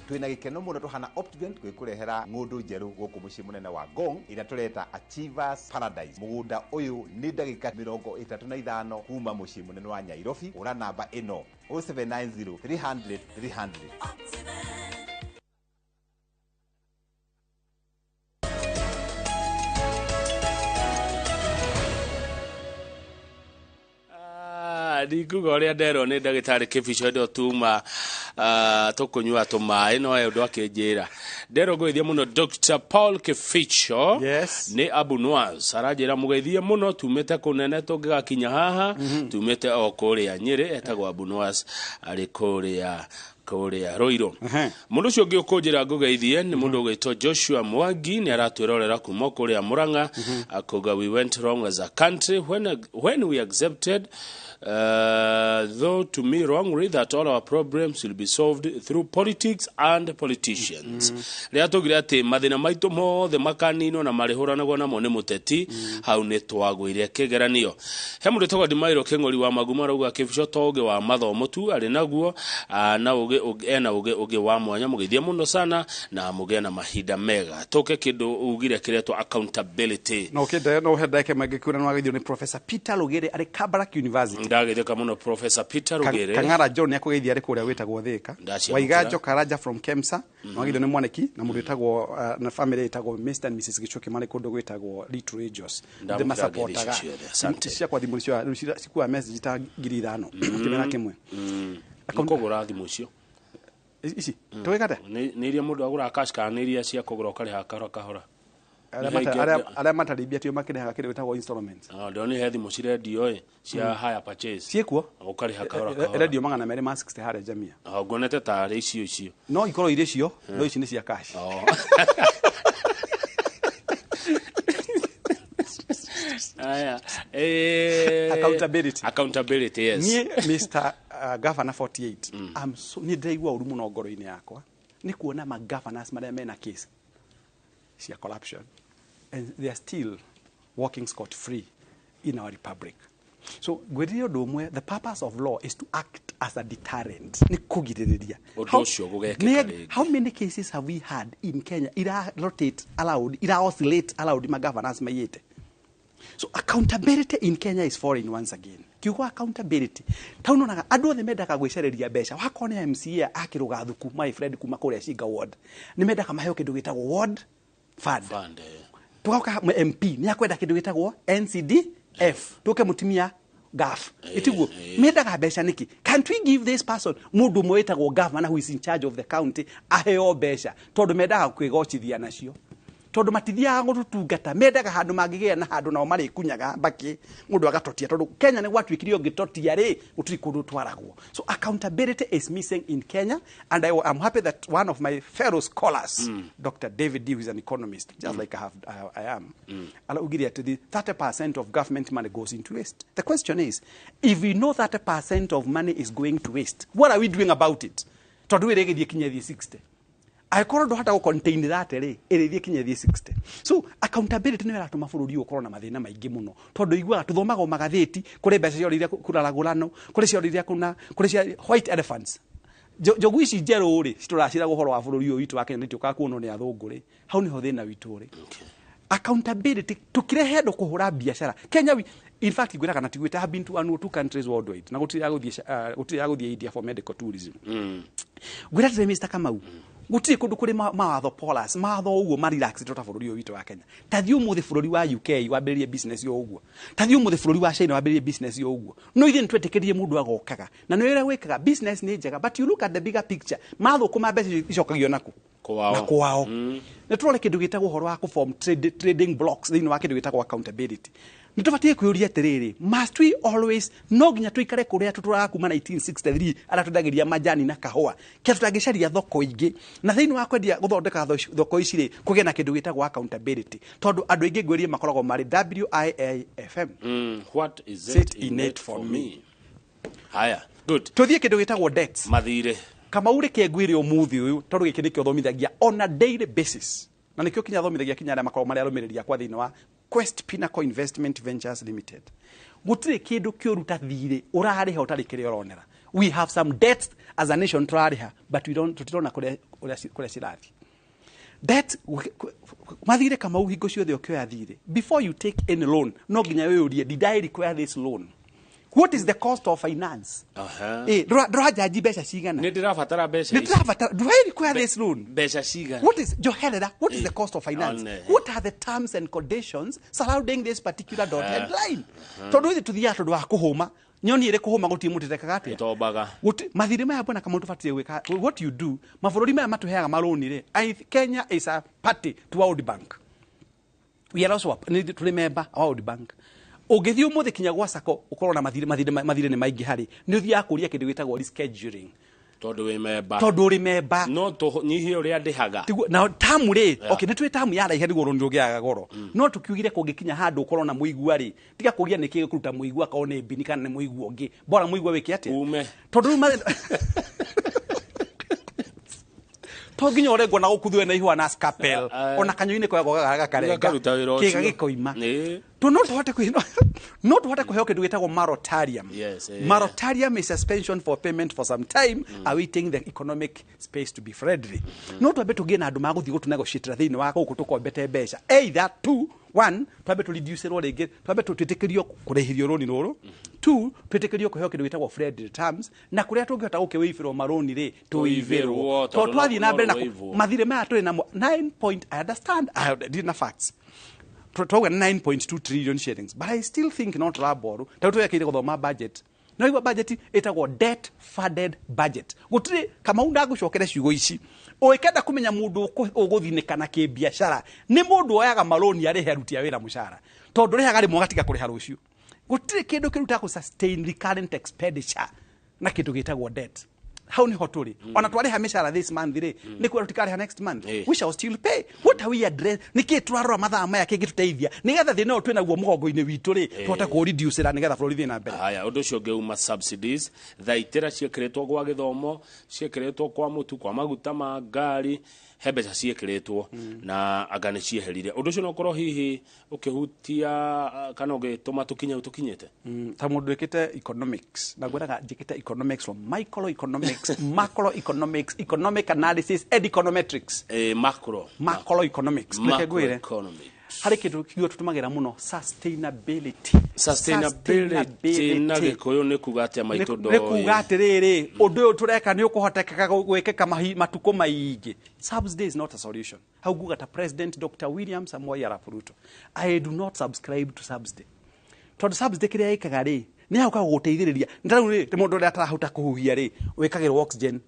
Twina gikeno muno tuhana Optivent gwikurehera ng'undu njeru guku mucii munene wa Ngong ira tureta Achievers Paradise. Mugunda uyu ni ndagika 35 kuma mucii munene wa Nairobi. Ura namba ino 0790 300 300. Ndikuga ũrĩa nderwo nĩ ndagĩtarĩ Kĩbico ĩndo tuma Tũkũnyua tũmaĩ no he ũndũ akĩnjĩra. Nderwo ngũgeithie mũno Dr. Paul Kificho. Yes. Nĩ Abu Nwas aranjĩra mũgeithie mũno, tumĩte kũnene tũngĩgakinya haha, tumĩte o kũrĩa Nyĩrĩ, etagwo Abu Nwas, arĩ kũrĩa Ruiru. Mũndũ ũcio ũngĩ ũkũnjĩra ngũgeithie nĩ mũndũ ũgwĩtwo Joshua Mwangi, nĩ aratwĩrorera kuma kũrĩa Murang'a, akauga we went wrong as a country when we accepted, though to me wrongly, that all our problems will be solved through politics and politicians. Rĩrĩa tugire atĩ mathĩna maitũ mothe makaninwo na marĩhũranagwo namo nĩ mũteti, hau nĩ twagũire kĩgeranio. He mũndũ wĩtagwo Ndimairũ Kĩng'ori wa Magumo arauga Kĩbico to ũgĩ wa mathomo tu arĩ naguo, na ũgĩ ena ũgĩ ũngĩ wa mwanya. Mũgeithie mũno sana na mũgĩe na mahinda mega. Tũke kĩndũ ugire kĩretwo accountability. No kĩndũ no he ndagĩka ĩmwe ngĩkwĩra nĩ wageithio nĩ Professor Peter Rugere arĩ Kabarak University. Ndageithĩka mũno Professor Peter Rugere. Kang'ara John nĩ akũgeithia arĩ kũrĩa gwĩtagwo Thika. Ndaciamũkĩra. Waiganjo Karanja from Kemsa nĩ wageithio nĩ Mwaniki na mũndũ wĩtagwo na family ĩtagwo Mr and Mrs Gichuki marĩ kũndũ gwĩtagwo Little Angels. Ndamũkĩra. Ndĩ masapotaga. Ngeithi icio ciothe. Asante. Ciakwa thimũ nicio rĩu cikuaga message ta 5,000 kĩmera kĩmwe. Nĩ kũgũra thimũ icio? Ici tũgĩkate. Nĩ iria mũndũ agũraga cash kana nĩ iria cia kũgũra ũkarĩha kahora kahora? Arĩa matarĩ mbia tio makĩrĩhaga kĩndũ gĩtagwo installments. Ndĩrona he thimũ cirendio ĩ cia hire purchase. Ciĩkuo. Ũkarĩha kahora kahora. Ĩrendio 260 harĩa Jamia. Nguonete tarĩ icio icio. No ikorwo irĩ cio, no ici nĩ cia cash. Aya. Accountability. Accountability, yes. Niĩ Mr. Governor 48, I'm so nĩ ndĩraigua ũru mũno ngoro-inĩ yakwa nĩ kuona ma governors marĩa mena case cia corruption and they are still walking scot free in our republic. So ngwĩrire ũndũ ũmwe, the purpose of law is to act as a deterrent, nĩ kũgirĩrĩria ũndũ ũcio gũgekĩka rĩngĩ. How many cases have we had in Kenya ira rotate allowed, ira oscillate allowed ma governors maiyĩte? So accountability in Kenya is foreign once again. Kiugo accountability tau nonaga andũ othe mendaga gwĩcereria mbeca. Wakorwo nĩ MCA akĩrũga thuku, my friend kuma kũrĩa Shinga ward, nĩ mendaga maheo kĩndũ gĩtagwo ward fund. Fund. Tugoka MP nĩ akwenda kĩndũ gĩtagwo NCDF, tuke mũtumia GAF itiguo mendaga mbeca nĩkĩ? Can't we give this person, mũndũ ũmwe wĩtagwo governor who is in charge of the county, aheo mbeca? Tondũ mendaga kwĩgocithia nacio, tondũ matithiaga gũtũtungata, mendaga handũ mangĩgĩa na handũ nao marĩkunyaga mbakĩ mũndũ agatotia, tondũ Kenya nĩ gwatuĩkire ũngĩtotia rĩ gũtirĩ kũndũ twaragwo. So accountability is missing in Kenya, and I am happy that one of my fellow scholars, Dr. David D, who is an economist just like I am, araugire atĩ the 30% of government money goes into waste. The question is, if we know 30% of money is going to waste, what are we doing about it? Tondũ ĩrĩ ĩgĩthiĩ kinya thiĩ 60, angĩkorwo ndũhota gũ contain that rĩ, ĩrĩthiĩ kinya thiĩ 60. So accountability nĩyo ĩratũma bũrũri ũyũ ũkorwo na mathĩna maingĩ mũno, tondũ iguaga tũthomaga o magathĩti kũrĩ mbeca ciorĩire kũraragũrano, kũrĩ ciorĩire kũna, kũrĩ cia white elephants. Njogu ici njerũ rĩ citũraciraga ũhoro wa bũrũri ũyũ witũ wa Kenya, nĩtũkaga kuonwo nĩ athũngũ rĩ, hau nĩho thĩna witũ ũrĩ. Accountability tukirehe andũ kũhũra biacara Kenya we, in fact ngwĩraga na tiguĩte, I have been to one or two countries worldwide na gũtirĩ ya gũthiĩ gũtirĩ ya gũthiĩ India for medical tourism. Ngwĩra atĩrĩ Mr. Kamau, gũtirĩ kũndũ kũrĩ mawatho porous, mawatho ũguo ma relax ta bũrũri ũyũ witũ wa Kenya. Ta thiĩ ũmũthĩ bũrũri wa UK wambĩrĩrie business yo ũguo, ta thiĩ ũmũthĩ bũrũri wa China wambĩrĩrie business yo ũguo. No ithuĩ nĩtwetĩkĩririe mũndũ agokaga na nĩ ũrĩa gwĩkaga business nĩ njega, but you look at the bigger picture, mathũkũma mbeca icio icokagio naku? Kwao. Na kwao. Nĩ tũrore kĩndũ gĩtagwo ũhoro wa kũform trading blocks thĩinĩ wa kĩndũ gĩtagwo accountability. Nĩ tũbatiĩ kwĩyũria atĩrĩrĩ, must we always, no nginya tũikare kũrĩa tũtũraga kuma 1963 arĩa twendagĩria majani na kahũa, kĩa tũtangĩcaria thoko ingĩ? Na thĩinĩ wa kwendia gũthondeka thoko ici rĩ, kũgĩe na kĩndũ gĩtagwo accountability, tondũ andũ aingĩ ngwĩrie makoragwo marĩ WIAFM. What is it Sit in it for me? Haya, good. Tũthiĩ kĩndũ gĩtagwo debts. Mathirĩ. Kamau reke ngwĩre ũmũthĩ ũyũ, tondũ gĩkĩ nĩkĩo thomithagia on a daily basis, na nĩkĩo kinya thomithagia kinya arĩa makoragwo marĩ arũmĩrĩri akwa thĩinĩ wa Quest Pinnacle Investment Ventures Limited. Gũtirĩ kĩndũ kĩũru ta thirĩ ũrarĩha ũtarĩ kĩrĩa ũronera. We have some debts as a nation tũrarĩha, but we don't, tũtirona kũrĩa cirathiĩ. Debt, mathirĩ Kamau, hingo ciothe ũkĩoya thirĩ, before you take any loan, no nginya wĩyũrie, did I require this loan? What is the cost of finance? Ndũranjanji mbeca cigana? Nĩ ndĩrabatara mbeca Nĩ ici. ndĩrabatara, do I require this loan? Mbeca cigana? What is Joherera, what is the cost of finance? One. What are the terms and conditions surrounding this particular dotted line? Tondũ ithuĩ tũthiaga tondũ wa kũhũma. Nyoni ĩrĩ kũhũma gũtirĩ mũtĩ tekaga atĩa? Ĩtombaga. Gũti mathirĩ maya bwana Kamau tũbatiĩ gwĩka what you do mabũrũri maya matũheaga marũni rĩ, Kenya is a party to World Bank. We are also a, nĩ tũrĩ member a World Bank. Ũngĩthiĩ ũmũthĩ kinya gwa sacco ũkorwo na mathirĩ mathirĩ mathirĩ nĩ maingĩ harĩ nĩ ũthiaga kũria kĩndũ gĩtagwo rescheduling. Tondũ wĩ memba. Tondũ ũrĩ memba. No tũnyihie ũrĩa ndĩhaga. Tiguo na tamu rĩ, Yeah. okay, nĩ twĩ tamu ya raiha nĩguo rũni rũgĩaga goro. No tũkiugire kũngĩkinya handũ ũkorwo na mũigua rĩ, tiga kũgia nĩkĩ gĩkũruta mũigua akorwo nĩ mbini kana nĩ mũigua ũngĩ, bora mũigua wĩke atĩa? Ume. Tondũ rĩu to nginya ũrengwo na gũkuthwe na ihũa na scalpel, ona kanyũi-inĩ koyagwo gakarenga Gakaruta wĩra kĩga ũcio. gĩkoima. Ĩĩ. To no tũhote kwĩ no tũhote kũheo kĩndũ gĩtagwo moratorium. Yes, Moratorium is suspension for payment for some time, awaiting the economic space to be friendly. No twambe tũgĩe na andũ magũthiĩ gũtũnegotiatĩra thĩinĩ wa gũkũ tũkombete mbeca. Either two, one, twambe tũreducerwo rĩngĩ, twambe twĩtĩkĩrio kũrĩhĩrio rũni rũrũ. Two, twĩtĩkĩrio kũheo kĩndũ gĩtagwo friendly terms, na kũrĩa tũngĩhota gũkĩwĩibĩrwo marũni rĩ, Tũĩbĩrwo, tũĩbĩrwo. tondũ Tondũ twathiĩ na no mbere na rũĩbwo. mathirĩ maya tũrĩ namo 9 point, I understand, I ndirĩ na facts. Twauga 9.2 trillion shillings, but I still think not raboru tondũ twekĩire gũthoma budget. No igua budget ĩtagwo debt funded budget. Gũtirĩ Kamau ndangũcokere ciugo ici. Ũngĩkenda kũmenya mũndũ ũgũthinĩka na kĩbiacara nĩ mũndũ oyaga marũni arĩhe aruti a wĩra mũcara, tondũ rĩhaga rĩmwe agatiga kũrĩha rũciũ. Gũtirĩ kĩndũ kĩrutaga kũ sustain recurrent expenditure na kĩndũ gĩtagwo debt. Hau niho tũrĩ. Ona twarĩha mĩcara this month rĩ, nĩ kuga tũtikarĩha next month. We shall still pay. What are we address? Nĩkĩ tũrarora mathaa maya kĩngĩtũteithia nĩgetha thĩna ũyũ twĩnaguo mũgongo-inĩ witũ rĩ, tũhote kũũreducĩra nĩgetha bũrũri ũthiĩ na mbere. Haya, ũndũ ũcio ũngĩ uma subsidies thaitĩra ciĩkĩrĩtwo gwa gĩthomo, ciĩkĩrĩtwo kwa mũtu, kwa maguta ma ngari, he mbeca ciĩkĩrĩtwo na anga nĩ cieherire. Ũndũ ũcio no ũkorwo hihi ũkĩhutia kana ũgĩtũma tũkinye hau tũkinyĩte. Ta mũndũ wĩkĩte economics, na ngwĩraga njĩkĩte economics from microeconomics, macroeconomics, economic analysis and econometrics. Macro. Macroeconomics. Reke ngwĩre. Macroeconomics. Harĩ kĩndũ kiugo tũtũmagĩra mũno, sustainability. Sustainability na Gĩkũyũ nĩ kuga atĩa maitũ Nĩ kuga ndoĩ? atĩrĩrĩ, ũndũ ũyũ tũreka nĩ ũkũhotekeka gwĩkĩka matukũ maingĩ. Subsidy is not a solution. Hau nguga ta President Dr. William Samoei Arap Ruto, I do not subscribe to subsidy. Tondũ subsidy kĩrĩa ĩkaga rĩ, nĩ ya gũka gũgũteithĩrĩria. Nĩ ta rĩu rĩ, mũndũ ũrĩa atarahota kũhuhia rĩ, wĩkagĩrwo oxygen.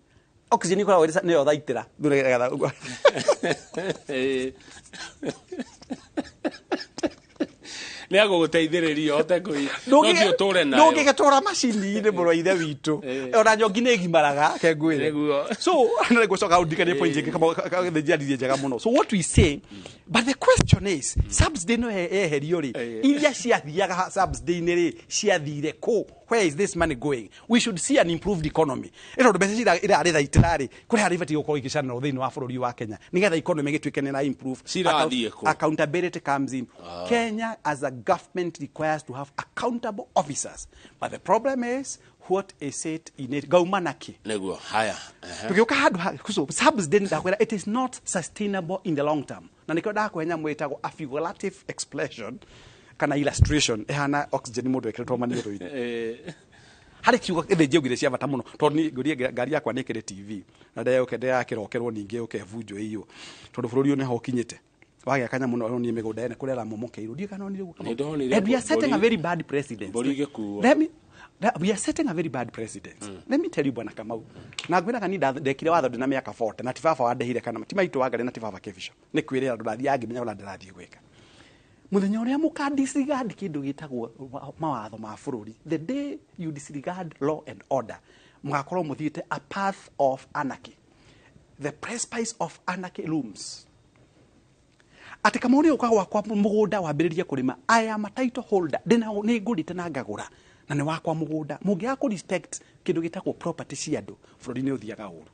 Oxygen ĩkoragwo ĩrĩ nĩyo thaitĩra. Nĩ agũgũteithĩrĩria ũhote kũhi no ti ũtũre nayo. Ndũngĩgĩtũra macini-inĩ mũrũ wa ithe witũ. Ona njongi nĩ ĩgimaraga, ke ngwĩre. Nĩguo. So, na ngũcoka ũndirikanie point ĩngĩ kama njiaririe njega mũno. So what we say, but the question is, subsidy no yeherio rĩ, iria ciathiaga subsidy-inĩ rĩ, ciathire kũ? Where is this money going? We should see an improved economy. Ĩ tondũ mbeca irarĩ thaitĩra rĩ, kũrĩ harĩa ibatiĩ gũkorwo igĩcanĩrwo thĩinĩ wa bũrũri wa Kenya nĩgetha economy ĩgĩtuĩke nĩ ĩra improve. Cirathiĩ kũ? Accountability comes in. Kenya as a government requires to have accountable officers. But the problem is, what is it in it? Gauma naki. Nĩguo, haya. Tũgĩũka handũ ha so subsidy ndakwĩra it is not sustainable in the long term. Na nĩkĩo ndakũhe nyamũ ĩtagwo a figurative expression kana illustration ĩhana oxygen mũndũ ekĩrĩtwo maniũrũ-inĩ. Harĩ kiugo ĩthĩ njaugire cia bata mũno tondũ niĩ ngũrie ngari yakwa nĩ ĩkĩrĩ TV na ndĩyoke ndĩrakĩrokerwo ningĩ yũke ĩbunjwo ĩiywo tondũ bũrũri ũyũ nĩho ũkinyĩte. Wagĩa kanya mũno ũronie mĩgũnda ene kũrĩa ĩramomokeirwo. Ndiũĩ kana onire ũguo Kamau. Nĩ ndonire And we are setting a mbũri- very bad precedent. mbũri igĩkuo. Let me, that, we are setting a very bad precedent. Let me tell you Bwana Kamau. Na ngwĩraga niĩ ndekire watho ndĩna mĩaka 40 na ti baba wandĩhire kana ti maitũ wangarĩ na ti baba Kĩbico. Nĩ kwĩrĩra andũ ndathiaga ngĩmenya ũrĩa ndĩrathiĩ gwĩka. Mũthenya ũrĩa mũka disregard kĩndũ gĩtagwo mawatho ma bũrũri, the day you disregard law and order, mũgakorwo mũthiĩte a path of anarchy. The precipice of anarchy looms. Atĩ Kamau nĩ ũka gwakwa mũgũnda wambĩrĩrie kũrĩma, I am a title holder. Ndĩna nĩ ngũrĩte na ngagũra na nĩ wakwa mũgũnda. Mũngĩaga kũ respect kĩndũ gĩtagwo property cia andũ, bũrũri nĩ ũthiaga ũru.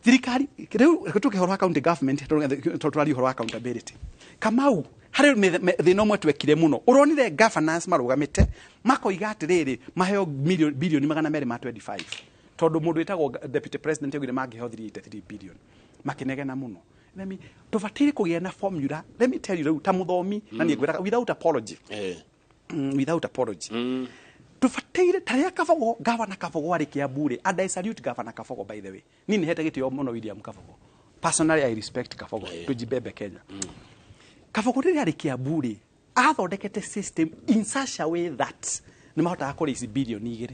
Thirikari rĩu tũkĩhoro wa county government, tũraria ũhoro wa accountability. Kamau, harĩ thĩna ũmwe twekire mũno. Ũronire governors marũgamĩte makoiga atĩrĩrĩ, maheo bilioni magana merĩ ma 25. Tondũ mũndũ wĩtagwo deputy president augire mangĩheo 383 billion. Makĩnegena mũno. Let me, tũbataire kũgĩa na formula. Let me tell you rĩu ta mũthomi, na niĩ ngwĩraga without apology. Without apology. Tũbataire ta rĩrĩa Kabogo, Governor Kabogo arĩ Kiambu rĩ, and I salute Governor Kabogo by the way. Niĩ nĩhete gĩtĩo mũno William Kabogo. Personally I respect Kabogo. Tujibebe Kenya. Kabogo rĩrĩa arĩ Kiambu rĩ, athondekete system in such a way that Nĩ mahotaga kũrĩa ici birioni 2.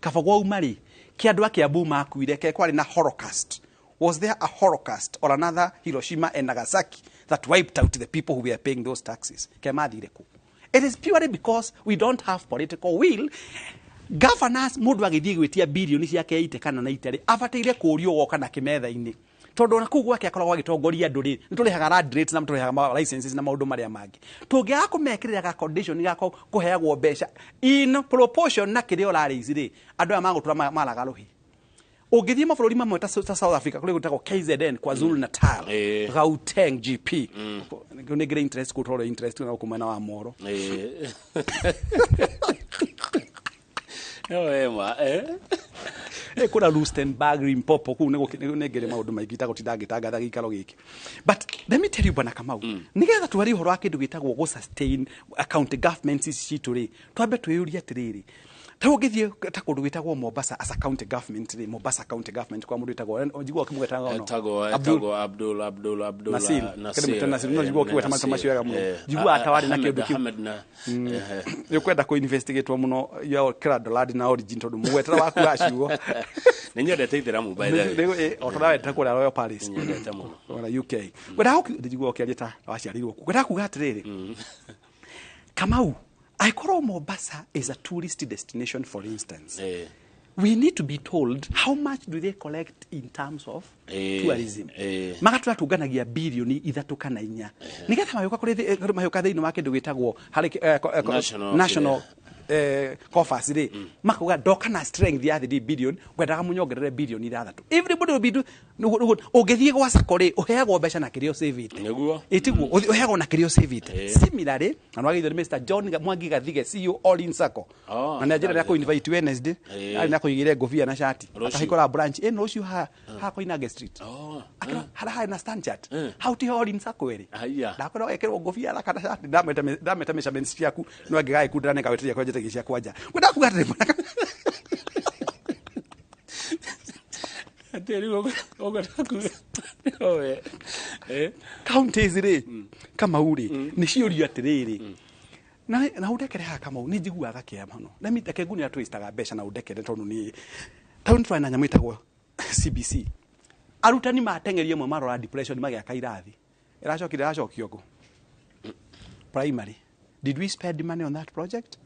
Kaba gwauma rĩ, kĩ andũ a Kiambu makuire, ke kwarĩ na Holocaust? Was there a Holocaust or another Hiroshima and Nagasaki that wiped out the people who were paying those taxes? Ke mathire kũ? It is purely because we don't have political will. Governors, mũndũ agĩthiĩ gwĩtia birioni ciake ite kana na ite rĩ, abataire kũũrio woka na kĩmetha-inĩ, tondũ ona kũu gwake akoragwo agĩtongoria andũ rĩ, nĩ tũrĩhaga land rates na tũrĩhaga ma licenses na maũndũ marĩa mangĩ. Tũngĩaga kũmekĩrĩra ga condition ga kũheagwo mbeca in proportion na kĩrĩa ũrarĩici rĩ, andũ aya magũtũra maraga rũhĩ. Ũngĩthiĩ mabũrũri mamwe ta South Africa, kũrĩa gwĩtagwo KZN, KwaZulu Natal, Gauteng, GP, nĩ ngĩrĩ interest kũu, tondũ interest na gũkũ mwena wa Moro. No wema, eh? Kũrĩa Rustenburg, Limpopo, kũu nĩ ngĩrĩ maũndũ maingĩ itagũtinda ngĩtangatha gĩikaro gĩkĩ. But let me tell you, Bwana Kamau, nĩgetha twarie ũhoro wa kĩndũ gĩtagwo gũ sustain county governments ici citũ rĩ, twambe twĩyũrie atĩrĩrĩ, ta rĩu ũngĩthiĩ ta kũndũ gwĩtagwo Mombasa as a county government rĩ, Mombasa county government, kwa mũndũ wĩtagwo, njiguaga ũkĩmũgwetaga ũno. Etagwo Abdul etagwo Abdul Abdul Abdul Nasir. Nasir. Kĩndũ Nasir, no njiguaga ũkĩgweta marĩtwa macio wega mũno. Njiguaga ta warĩ na kĩndũ kĩu. Ahmed na Nĩ ũkwenda kũ investigate mũno your cradle na origin, tondũ mũgwetera waku wa ciugo. Nĩ nyendete ithĩramu, by the way. O tondũ wendete kũrĩa Royal Palace. Nĩ nyendete mũno. Kũrĩa UK. Ngwendaga njiguaga ũkĩaria ta waciarirwo kuo. Ngwendaga kuga atĩrĩrĩ, Kamau, angĩkorwo Mombasa is a tourist destination, for instance, we need to be told how much do they collect in terms of tourism. Magatũra tũnganagia birioni 3 kana 4 nĩgetha magĩũka kũrĩ magĩũka thĩinĩ wa kĩndũ gĩtagwo harĩ National national coffers rĩ, makauga ndoka na strength ya 3 billion, ngwendaga mũnyongerere birioni 6. Everybody will be do ũngĩthiĩ gwa sacco rĩ, ũheagwo mbeca na kĩrĩa ũcĩvĩte. Ĩtiguo ũheagwo na kĩrĩa ũcĩvĩte. Similarly, na nĩwagĩrĩirwo nĩ Mr John Mwangi Gathige, CEO All-in Sacco, na nĩ anjĩra nĩ invite Wednesday. Arĩ na kũigĩre ngũbia na shati. Rũciũ. Akahingũra branch ĩno rũciũ ha ha Koinange Street. Akĩra harĩa harĩ na Stanchart, hau tiho All-in Sacco ĩrĩ. Haya. Ndakwĩra wekĩrwo ngũbia thaka na shati, ndameta measurements ciaku, no angĩgagĩkundĩra nĩ ngawĩtĩria kwenjete cia kwanja. Ngwendaga kuga atĩrĩ, Atĩ rĩu ũgwenda kuga owe. Counties rĩ, Kamau rĩ, nĩ ciũrio atĩrĩrĩ, na ũndekere haha, Kamau, nĩ njiguaga kĩeha mũno na mi reke ngunĩra twĩstaga mbeca na ũndekere, tondũ nĩ tondũ nĩ twarĩ na nyamũ ĩtagwo CBC, arutani mateng'erie amwe marora depression magĩaka irathi, ĩracokire ĩracokio kũ primary. Did we spend money on that project?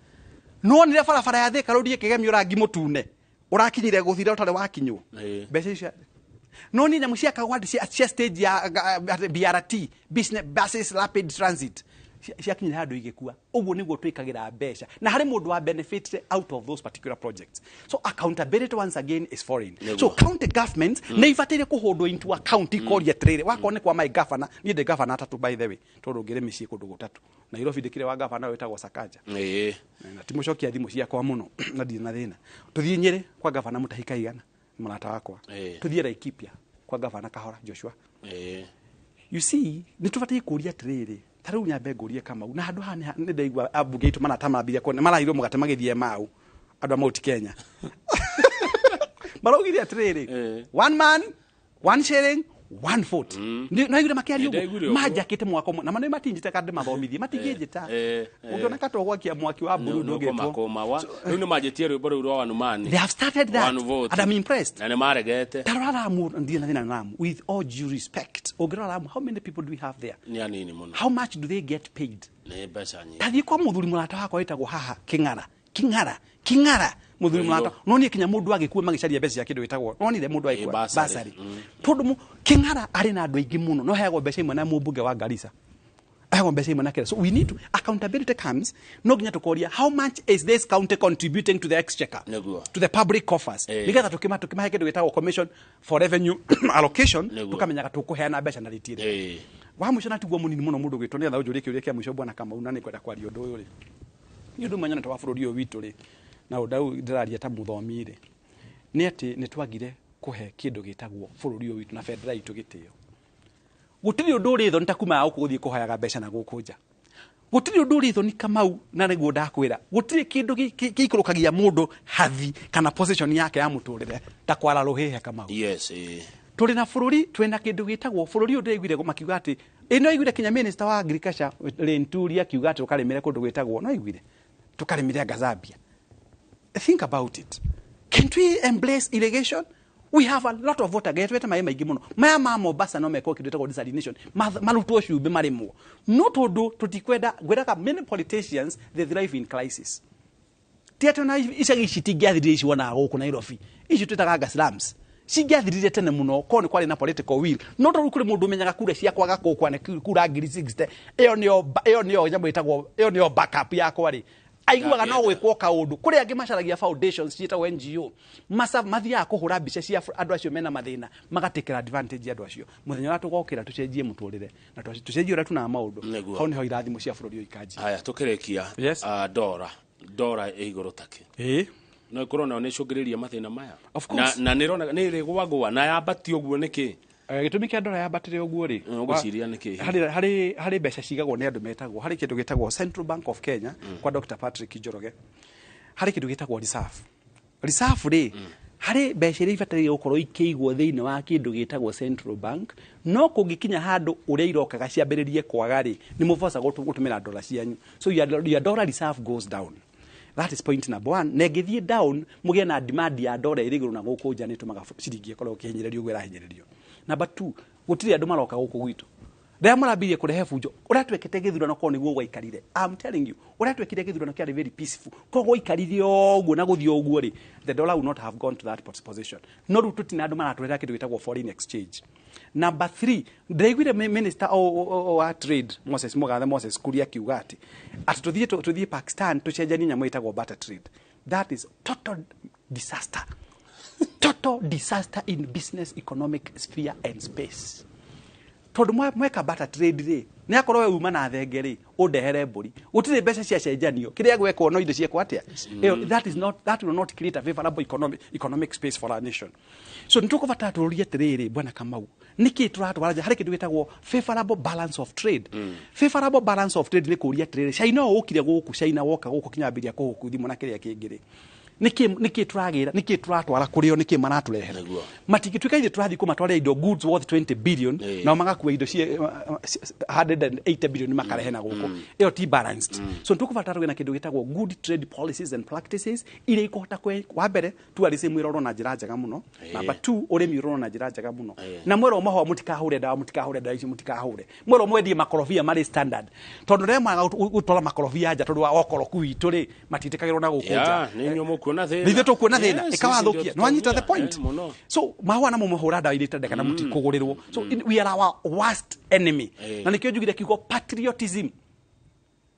Nĩwonire barabara ya Thika Road ĩkĩgemio rangi mũtune ũrakinyire gũthira ũtarĩ wakinywo? Mbeca icio no nĩ nyamũ ciakagwo atĩ cia stage ya BRT, business buses rapid transit, ciakinyire handũ igĩkua. Ũguo nĩguo twĩkagĩra mbeca na harĩ mũndũ wa benefit out of those particular projects? So accountability once again is foreign. So county governments nĩ ibataire kũhũndwo into account, ikoria atĩrĩrĩ, wakorwo nĩ kwa my governor, niĩ ndĩ governor atatũ, by the way, tondũ ngĩrĩ mĩciĩ kũndũ gũtatũ. Nairobi ndĩkĩrĩ wa governor wĩtagwo Sakaja na timũcokia thimũ ciakwa mũno na ndirĩ na thĩna. Tũthiĩ Nyĩrĩ kwa gavana Mũtahi Kaigana, mũrata wakwa. Tũthiĩ Laikipia kwa gavana Kahora Joshua. You see, nĩ tũbataire kũria atĩrĩrĩ, ta rĩu nyambe ngũrie Kamau, na handũ haha nĩ ndaigua ambunge aitũ manatamambire kuona maraheirwo mũgate magĩthiĩ mau, andũ a Mount Kenya maraugire atĩrĩrĩ, one man, one shilling, one vote. No aiguire makĩaria Ndaiguire ũguo? ũguo. Manjakĩte mwaka ũmwe na manĩ matinjĩte kana ndĩmathomithie, matingĩnjĩta. Ũngĩona katogwakia mwaki wa mburu ndũngĩtwo. Kũmawa rĩu nĩ manjĩtie rwĩmbo rũu rwa one man They have started that one vote and I'm impressed. Na nĩ maregete. Tarora Lamu, ndirĩ na thĩna na Lamu, with all due respect. Ũngĩrora Lamu, how many people do we have there? Nĩ anini mũno. How much do they get paid? Nĩ mbeca nyingĩ. Tathiĩ kwa mũthuri mũrata wakwa wĩtagwo haha King'ara, King'ara, King'ara, mũthuri mũrata, no niĩ kinya mũndũ agĩkua magĩcaria mbeca cia kĩndũ gĩtagwo, nonire mũndũ agĩkua bursary. Bursary, tondũ King'ara arĩ na andũ aingĩ mũno, no heagwo mbeca imwe na mũmbunge wa Garissa, aheagwo mbeca imwe na kĩrĩa. So we need to, accountability comes, no nginya tũkoria, how much is this county contributing to the exchequer, to the public coffers, nĩgetha tũkĩmahe kĩndũ gĩtagwo Commission for Revenue Allocation, tũkamenyaga tũkũheana mbeca na rĩti ĩrĩkũ. Wa mũico, na tiguo mũnini mũno, mũndũ gwĩtwo, nĩgetha ũnjũrie kĩũria kĩa mũico, Bwana Kamau, na nĩngwenda kwaria ũndũ ũyũ rĩ, nĩ ũndũ ũmwe nyonete wa bũrũri ũyũ witũ rĩ, na ũndũ ndĩraria ta mũthomi rĩ, nĩ atĩ nĩ twagire kũhe kĩndũ gĩtagwo bũrũri ũyũ witũ na bendera itũ gĩtĩo. Gũtirĩ ũndũ ũrĩ thoni ta kuma gũkũ gũthiĩ kũhoyaga mbeca na gũkũ nja. Gũtirĩ ũndũ ũrĩ thoni, Kamau, na nĩguo ndakwĩra, gũtirĩ kĩndũ gĩikũrũkagia mũndũ hathi kana position yake ya mũtũrĩre ta kwara rũhĩhe, Kamau. Yes. Tũrĩ na bũrũri, twĩ na kĩndũ gĩtagwo bũrũri ũyũ. Ndĩraiguire makiuga atĩ ĩ no aiguire kinya minister wa agriculture Linturi akiuga atĩ tũkarĩmĩre kũndũ gwĩtagwo, no aiguire tũkarĩmĩre anga Zambia. Think about it. Can't we embrace irrigation? We have a lot of water. Getwete maĩ maingĩ mũno. Maya ma Mombasa no mekwo kĩndũ gĩtagwo desalination. Marutwo cumbĩ marĩmwo. No tondũ tũtikwenda, ngwĩraga many politicians, they thrive in crisis. Ti atĩ ona icagi ici itingĩathirire, ici wonaga gũkũ Nairobi, ici twĩtaga anga slums, cingĩathirire tene mũno korwo nĩ kwarĩ na political will. No tondũ kũrĩ mũndũ ũmenyaga kura cia kwaga kũkwa nĩ kura 60,000, ĩyo nĩyo nyamũ ĩtagwo, ĩyo nĩyo backup yakwa rĩ, aiguaga no gwĩkwo kaũndũ. Kũrĩ angĩ macaragia foundations ciĩtagwo NGO, masa mathiaga kũhũra mbica cia andũ acio mena mathĩna, magatekera advantage andũ acio. Mũthenya ũrĩa tũgokĩra tũcenjie mũtũrĩre na tũcenjie ũrĩa tunaga maũndũ, hau nĩho irathimo cia bũrũri ũyũ ikanjia. Haya, tũkĩrĩkia. Yes. Ndora ĩ igũrũ takĩ? No ĩkorwo nayo nĩ ĩcũngĩrĩria mathĩna maya? Of course. Na nĩ ĩroneka nĩ ĩrĩgwagwa na yambatio ũguo nĩkĩ? Gĩtũmi kĩa ndora yambatĩre ũguo rĩ, Ũgwĩciria nĩkĩ? Harĩ mbeca cigagwo nĩ andũ metagwo, harĩ kĩndũ gĩtagwo Central Bank of Kenya kwa Dr. Patrick Njoroge, harĩ kĩndũ gĩtagwo reserve. Rĩ, harĩ mbeca iria ibataire gũkorwo ikĩigwo thĩinĩ wa kĩndũ gĩtagwo Central Bank. No kũngĩkinya handũ ũrĩa irokaga ciambĩrĩrie kwaga rĩ, nĩ mũboca gũtũmĩra ndora cianyu, so your dollar reserve goes down. That is point number one. Na ĩngĩthiĩ down, mũgĩe na demand ya ndora ĩrĩ igũrũ na gũkũ nja, nĩ ĩtũmaga ciringi ĩkorwo ĩkĩhinyĩrĩrio ũguo ĩrahinyĩrĩrio. Number two, gũtirĩ andũ maroka gũkũ gwitũ. Rĩrĩa marambirie kũrehe bunjo, ũrĩa twekĩte gĩthurano, korwo nĩguo gwaikarire, I'm telling you, ũrĩa twekire gĩthurano kĩarĩ very peaceful, korwo gwaikarire ũguo na gũthiĩ ũguo rĩ, the dollar would not have gone to that position. No rĩu tũtina andũ maratũrehera kĩndũ gĩtagwo foreign exchange. Number three, ndĩraiguire minister wa trade, Moses Mugathe, Moses Kuria, akiuga atĩ tũthiĩ Pakistan tũcenjanie nyamũ ĩtagwo barter trade. That is total disaster, total disaster in business, economic sphere and space, tondũ mweka barter trade rĩ, nĩ akorwo we uma na thenge rĩ, ũndehere mbũri, gũtirĩ mbeca ciacenjanio. Kĩrĩa gwekwo no indo ciekwo atĩa. Ĩyo, that is not, that will not create a favorable economic space for our nation. So nĩ tũkũbatara tũrũrie atĩrĩrĩ, bwana Kamau, nĩkĩ tũratwara nja? Harĩ kĩndũ gĩtagwo favorable balance of trade. Favorable balance of trade nĩ kũũria atĩrĩrĩ, China ũyũ ũkire gũkũ, China woka gũkũ kinya ambĩrĩria kũhũku thimũ na kĩrĩa kĩngĩ rĩ, nĩkĩ tũragĩra, nĩkĩ tũratwara kũrĩ o, nĩkĩ maratũrehera? Matingĩtuĩka ithuĩ tũrathiĩ kũmatwarĩra indo, goods worth 20 billion, nao magakua indo cie 180 billion makarehe na gũkũ. Ĩyo ti balanced. So nĩtũkũbatara tũgĩe na kĩndũ gĩtagwo good trade policies and practices iria ikũhota wa mbere, tourism ĩrorwo na njĩra njega mũno. Number two, ũrĩmi ũrorwo na njĩra njega mũno. Na mwerwo mahũa mũtikahũre ndawa, mũtikahũre ndawa ici, mũtikahũre. Mwerwo mwendie makorobia marĩ standard, tondũ rĩrĩa mwaga gũtwara makorobia nja tondũ wa okoroku witũ rĩ, matiĩtĩkagĩrwo na gũkũ nja. Nĩ inyuĩ mũkuona thĩna. Nĩ ithuĩ tũkuona thĩna. Yes, Ĩkawathũkia. icio Nĩ wanyita the point? Eh, mũno. So mahũa namo mahũra ndawa iria itendeka na mũtikũgũrĩrwo. So we are our worst enemy. Na nĩkĩo njugire kiugo patriotism.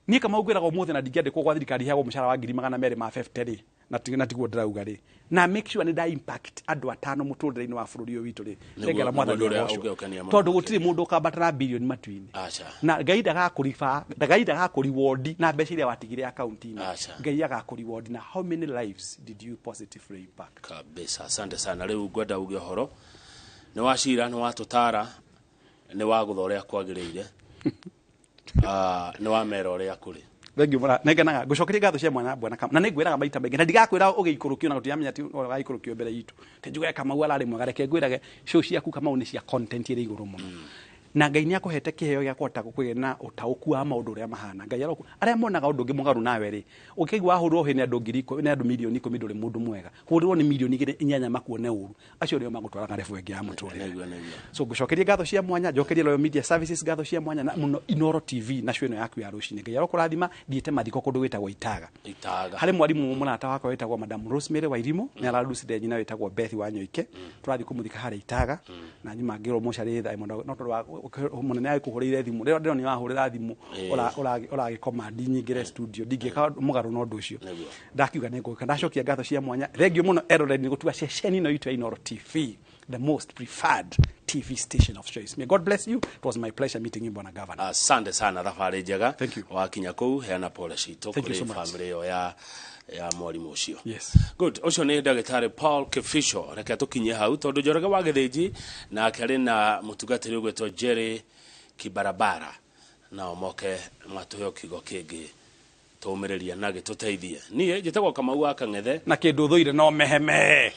Niĩ kama ngwĩraga ũmũthĩ, na ndingĩandĩkwo gwa thirikari heagwo mũcara wa 250,000 rĩ, na tiguo ndĩrauga rĩ, na make sure nĩ nda impact andũ atano mũtũrĩre-inĩ wa bũrũri ũyũ witũ rĩ, nengera Mwathani nĩguo ũrĩa ũgocwo. ũngĩũkenia mũno. Tondũ gũtirĩ mũndũ ũkambatara bilioni matu-inĩ. Aca. Na Ngai ndagakũriba, Ngai ndagakũreward na mbeca iria watigire akaunti-inĩ. Aca. Ngai agakũreward na how many lives did you positively impact. Kabisa, asante sana. Rĩu ngwenda uge ũhoro nĩ wacira, nĩ watũtara, nĩ wagũtha ũrĩa kwagĩrĩire. Ah, nĩ wamera ũrĩa kũrĩ. Thengiũ mũno, nĩngenaga ngũcokeria ngatho cia mwana, bwana Kamau. Na nĩngwĩraga maita maingĩ, na ndigakwĩra ũgĩikũrũkio, na gũtiramenya ti ũgaikũrũkio mbere itũ te njuge Kamau ararĩ mwega. Reke ngwĩrage, show ciaku Kamau nĩ cia content ĩrĩ igũrũ mũno, na Ngai nĩ akũhete kĩheo gĩa kũhota kũgĩa na ũtaũku wa maũndũ ũrĩa mahana. Ngai aroku arĩa monaga ũndũ ũngĩ mũgarũ nawe rĩ, ũkĩigua wahũrwo hĩ nĩ andũ 10,000, nĩ andũ 10,000,000, ndũrĩ mũndũ mwega. Hũrĩrwo nĩ 2.8 milioni makuone ũru, acio nĩo magũtwaraga level ĩngĩ ya mũtũrĩre. Nĩguo. So ngũcokerie ngatho cia mwanya, njokerie Royal Media Services ngatho cia mwanya, na mũno Inoro TV na cio ĩno yaku ya rũcinĩ. Ngai arokũrathima. Thiĩte mathiko kũndũ gwĩtagwo Itaga. Itaga. Harĩ mwarimũ mũrata wakwa wĩtagwo Madam Rosemary Wairimu, nĩ ararucire nyina wĩtagwo Beth wa Nyoike. Tũrathiĩ kũmũthika harĩa Itaga, na nyuma ngĩrwo mocarĩ thaa 1, no tondũ wa mũnene agĩkũhũrĩire thimũ rĩrĩa ndĩrona wahũrĩra thimũ, ũragĩcommand nyingĩre studio, ndingĩka mũgarũ na ũndũ ũcio. Ndakiuga nĩ ngũgĩka. Ndacokia ngatho cia mwanya, thengiũ mũno Erored nĩ gũtua ceceni ĩno itũ ya Inoro TV the most preferred TV station of choice. May God bless you. It was my pleasure meeting you, Bwana Governor. Asante sana, thabarĩ njega. Thank you. Wakinya kũu, heana pole citũ Thank you kũrĩ so much. family ĩyo ya mwarimũ ũcio. Yes. Good, ũcio nĩ ndagĩtarĩ Paul Kifico. Reke tũkinye hau tondũ Njoroge wa Gĩthĩnji nake arĩ na mũtungatĩri ũgwĩtwo Jerry Kibarabara, nao moke matũhe kiugo kĩngĩ tũmĩrĩria na gĩtũteithie. Niĩ njĩtagwo Kamau wa Kang'ethe. Na kĩndũ thũire no mehemehe.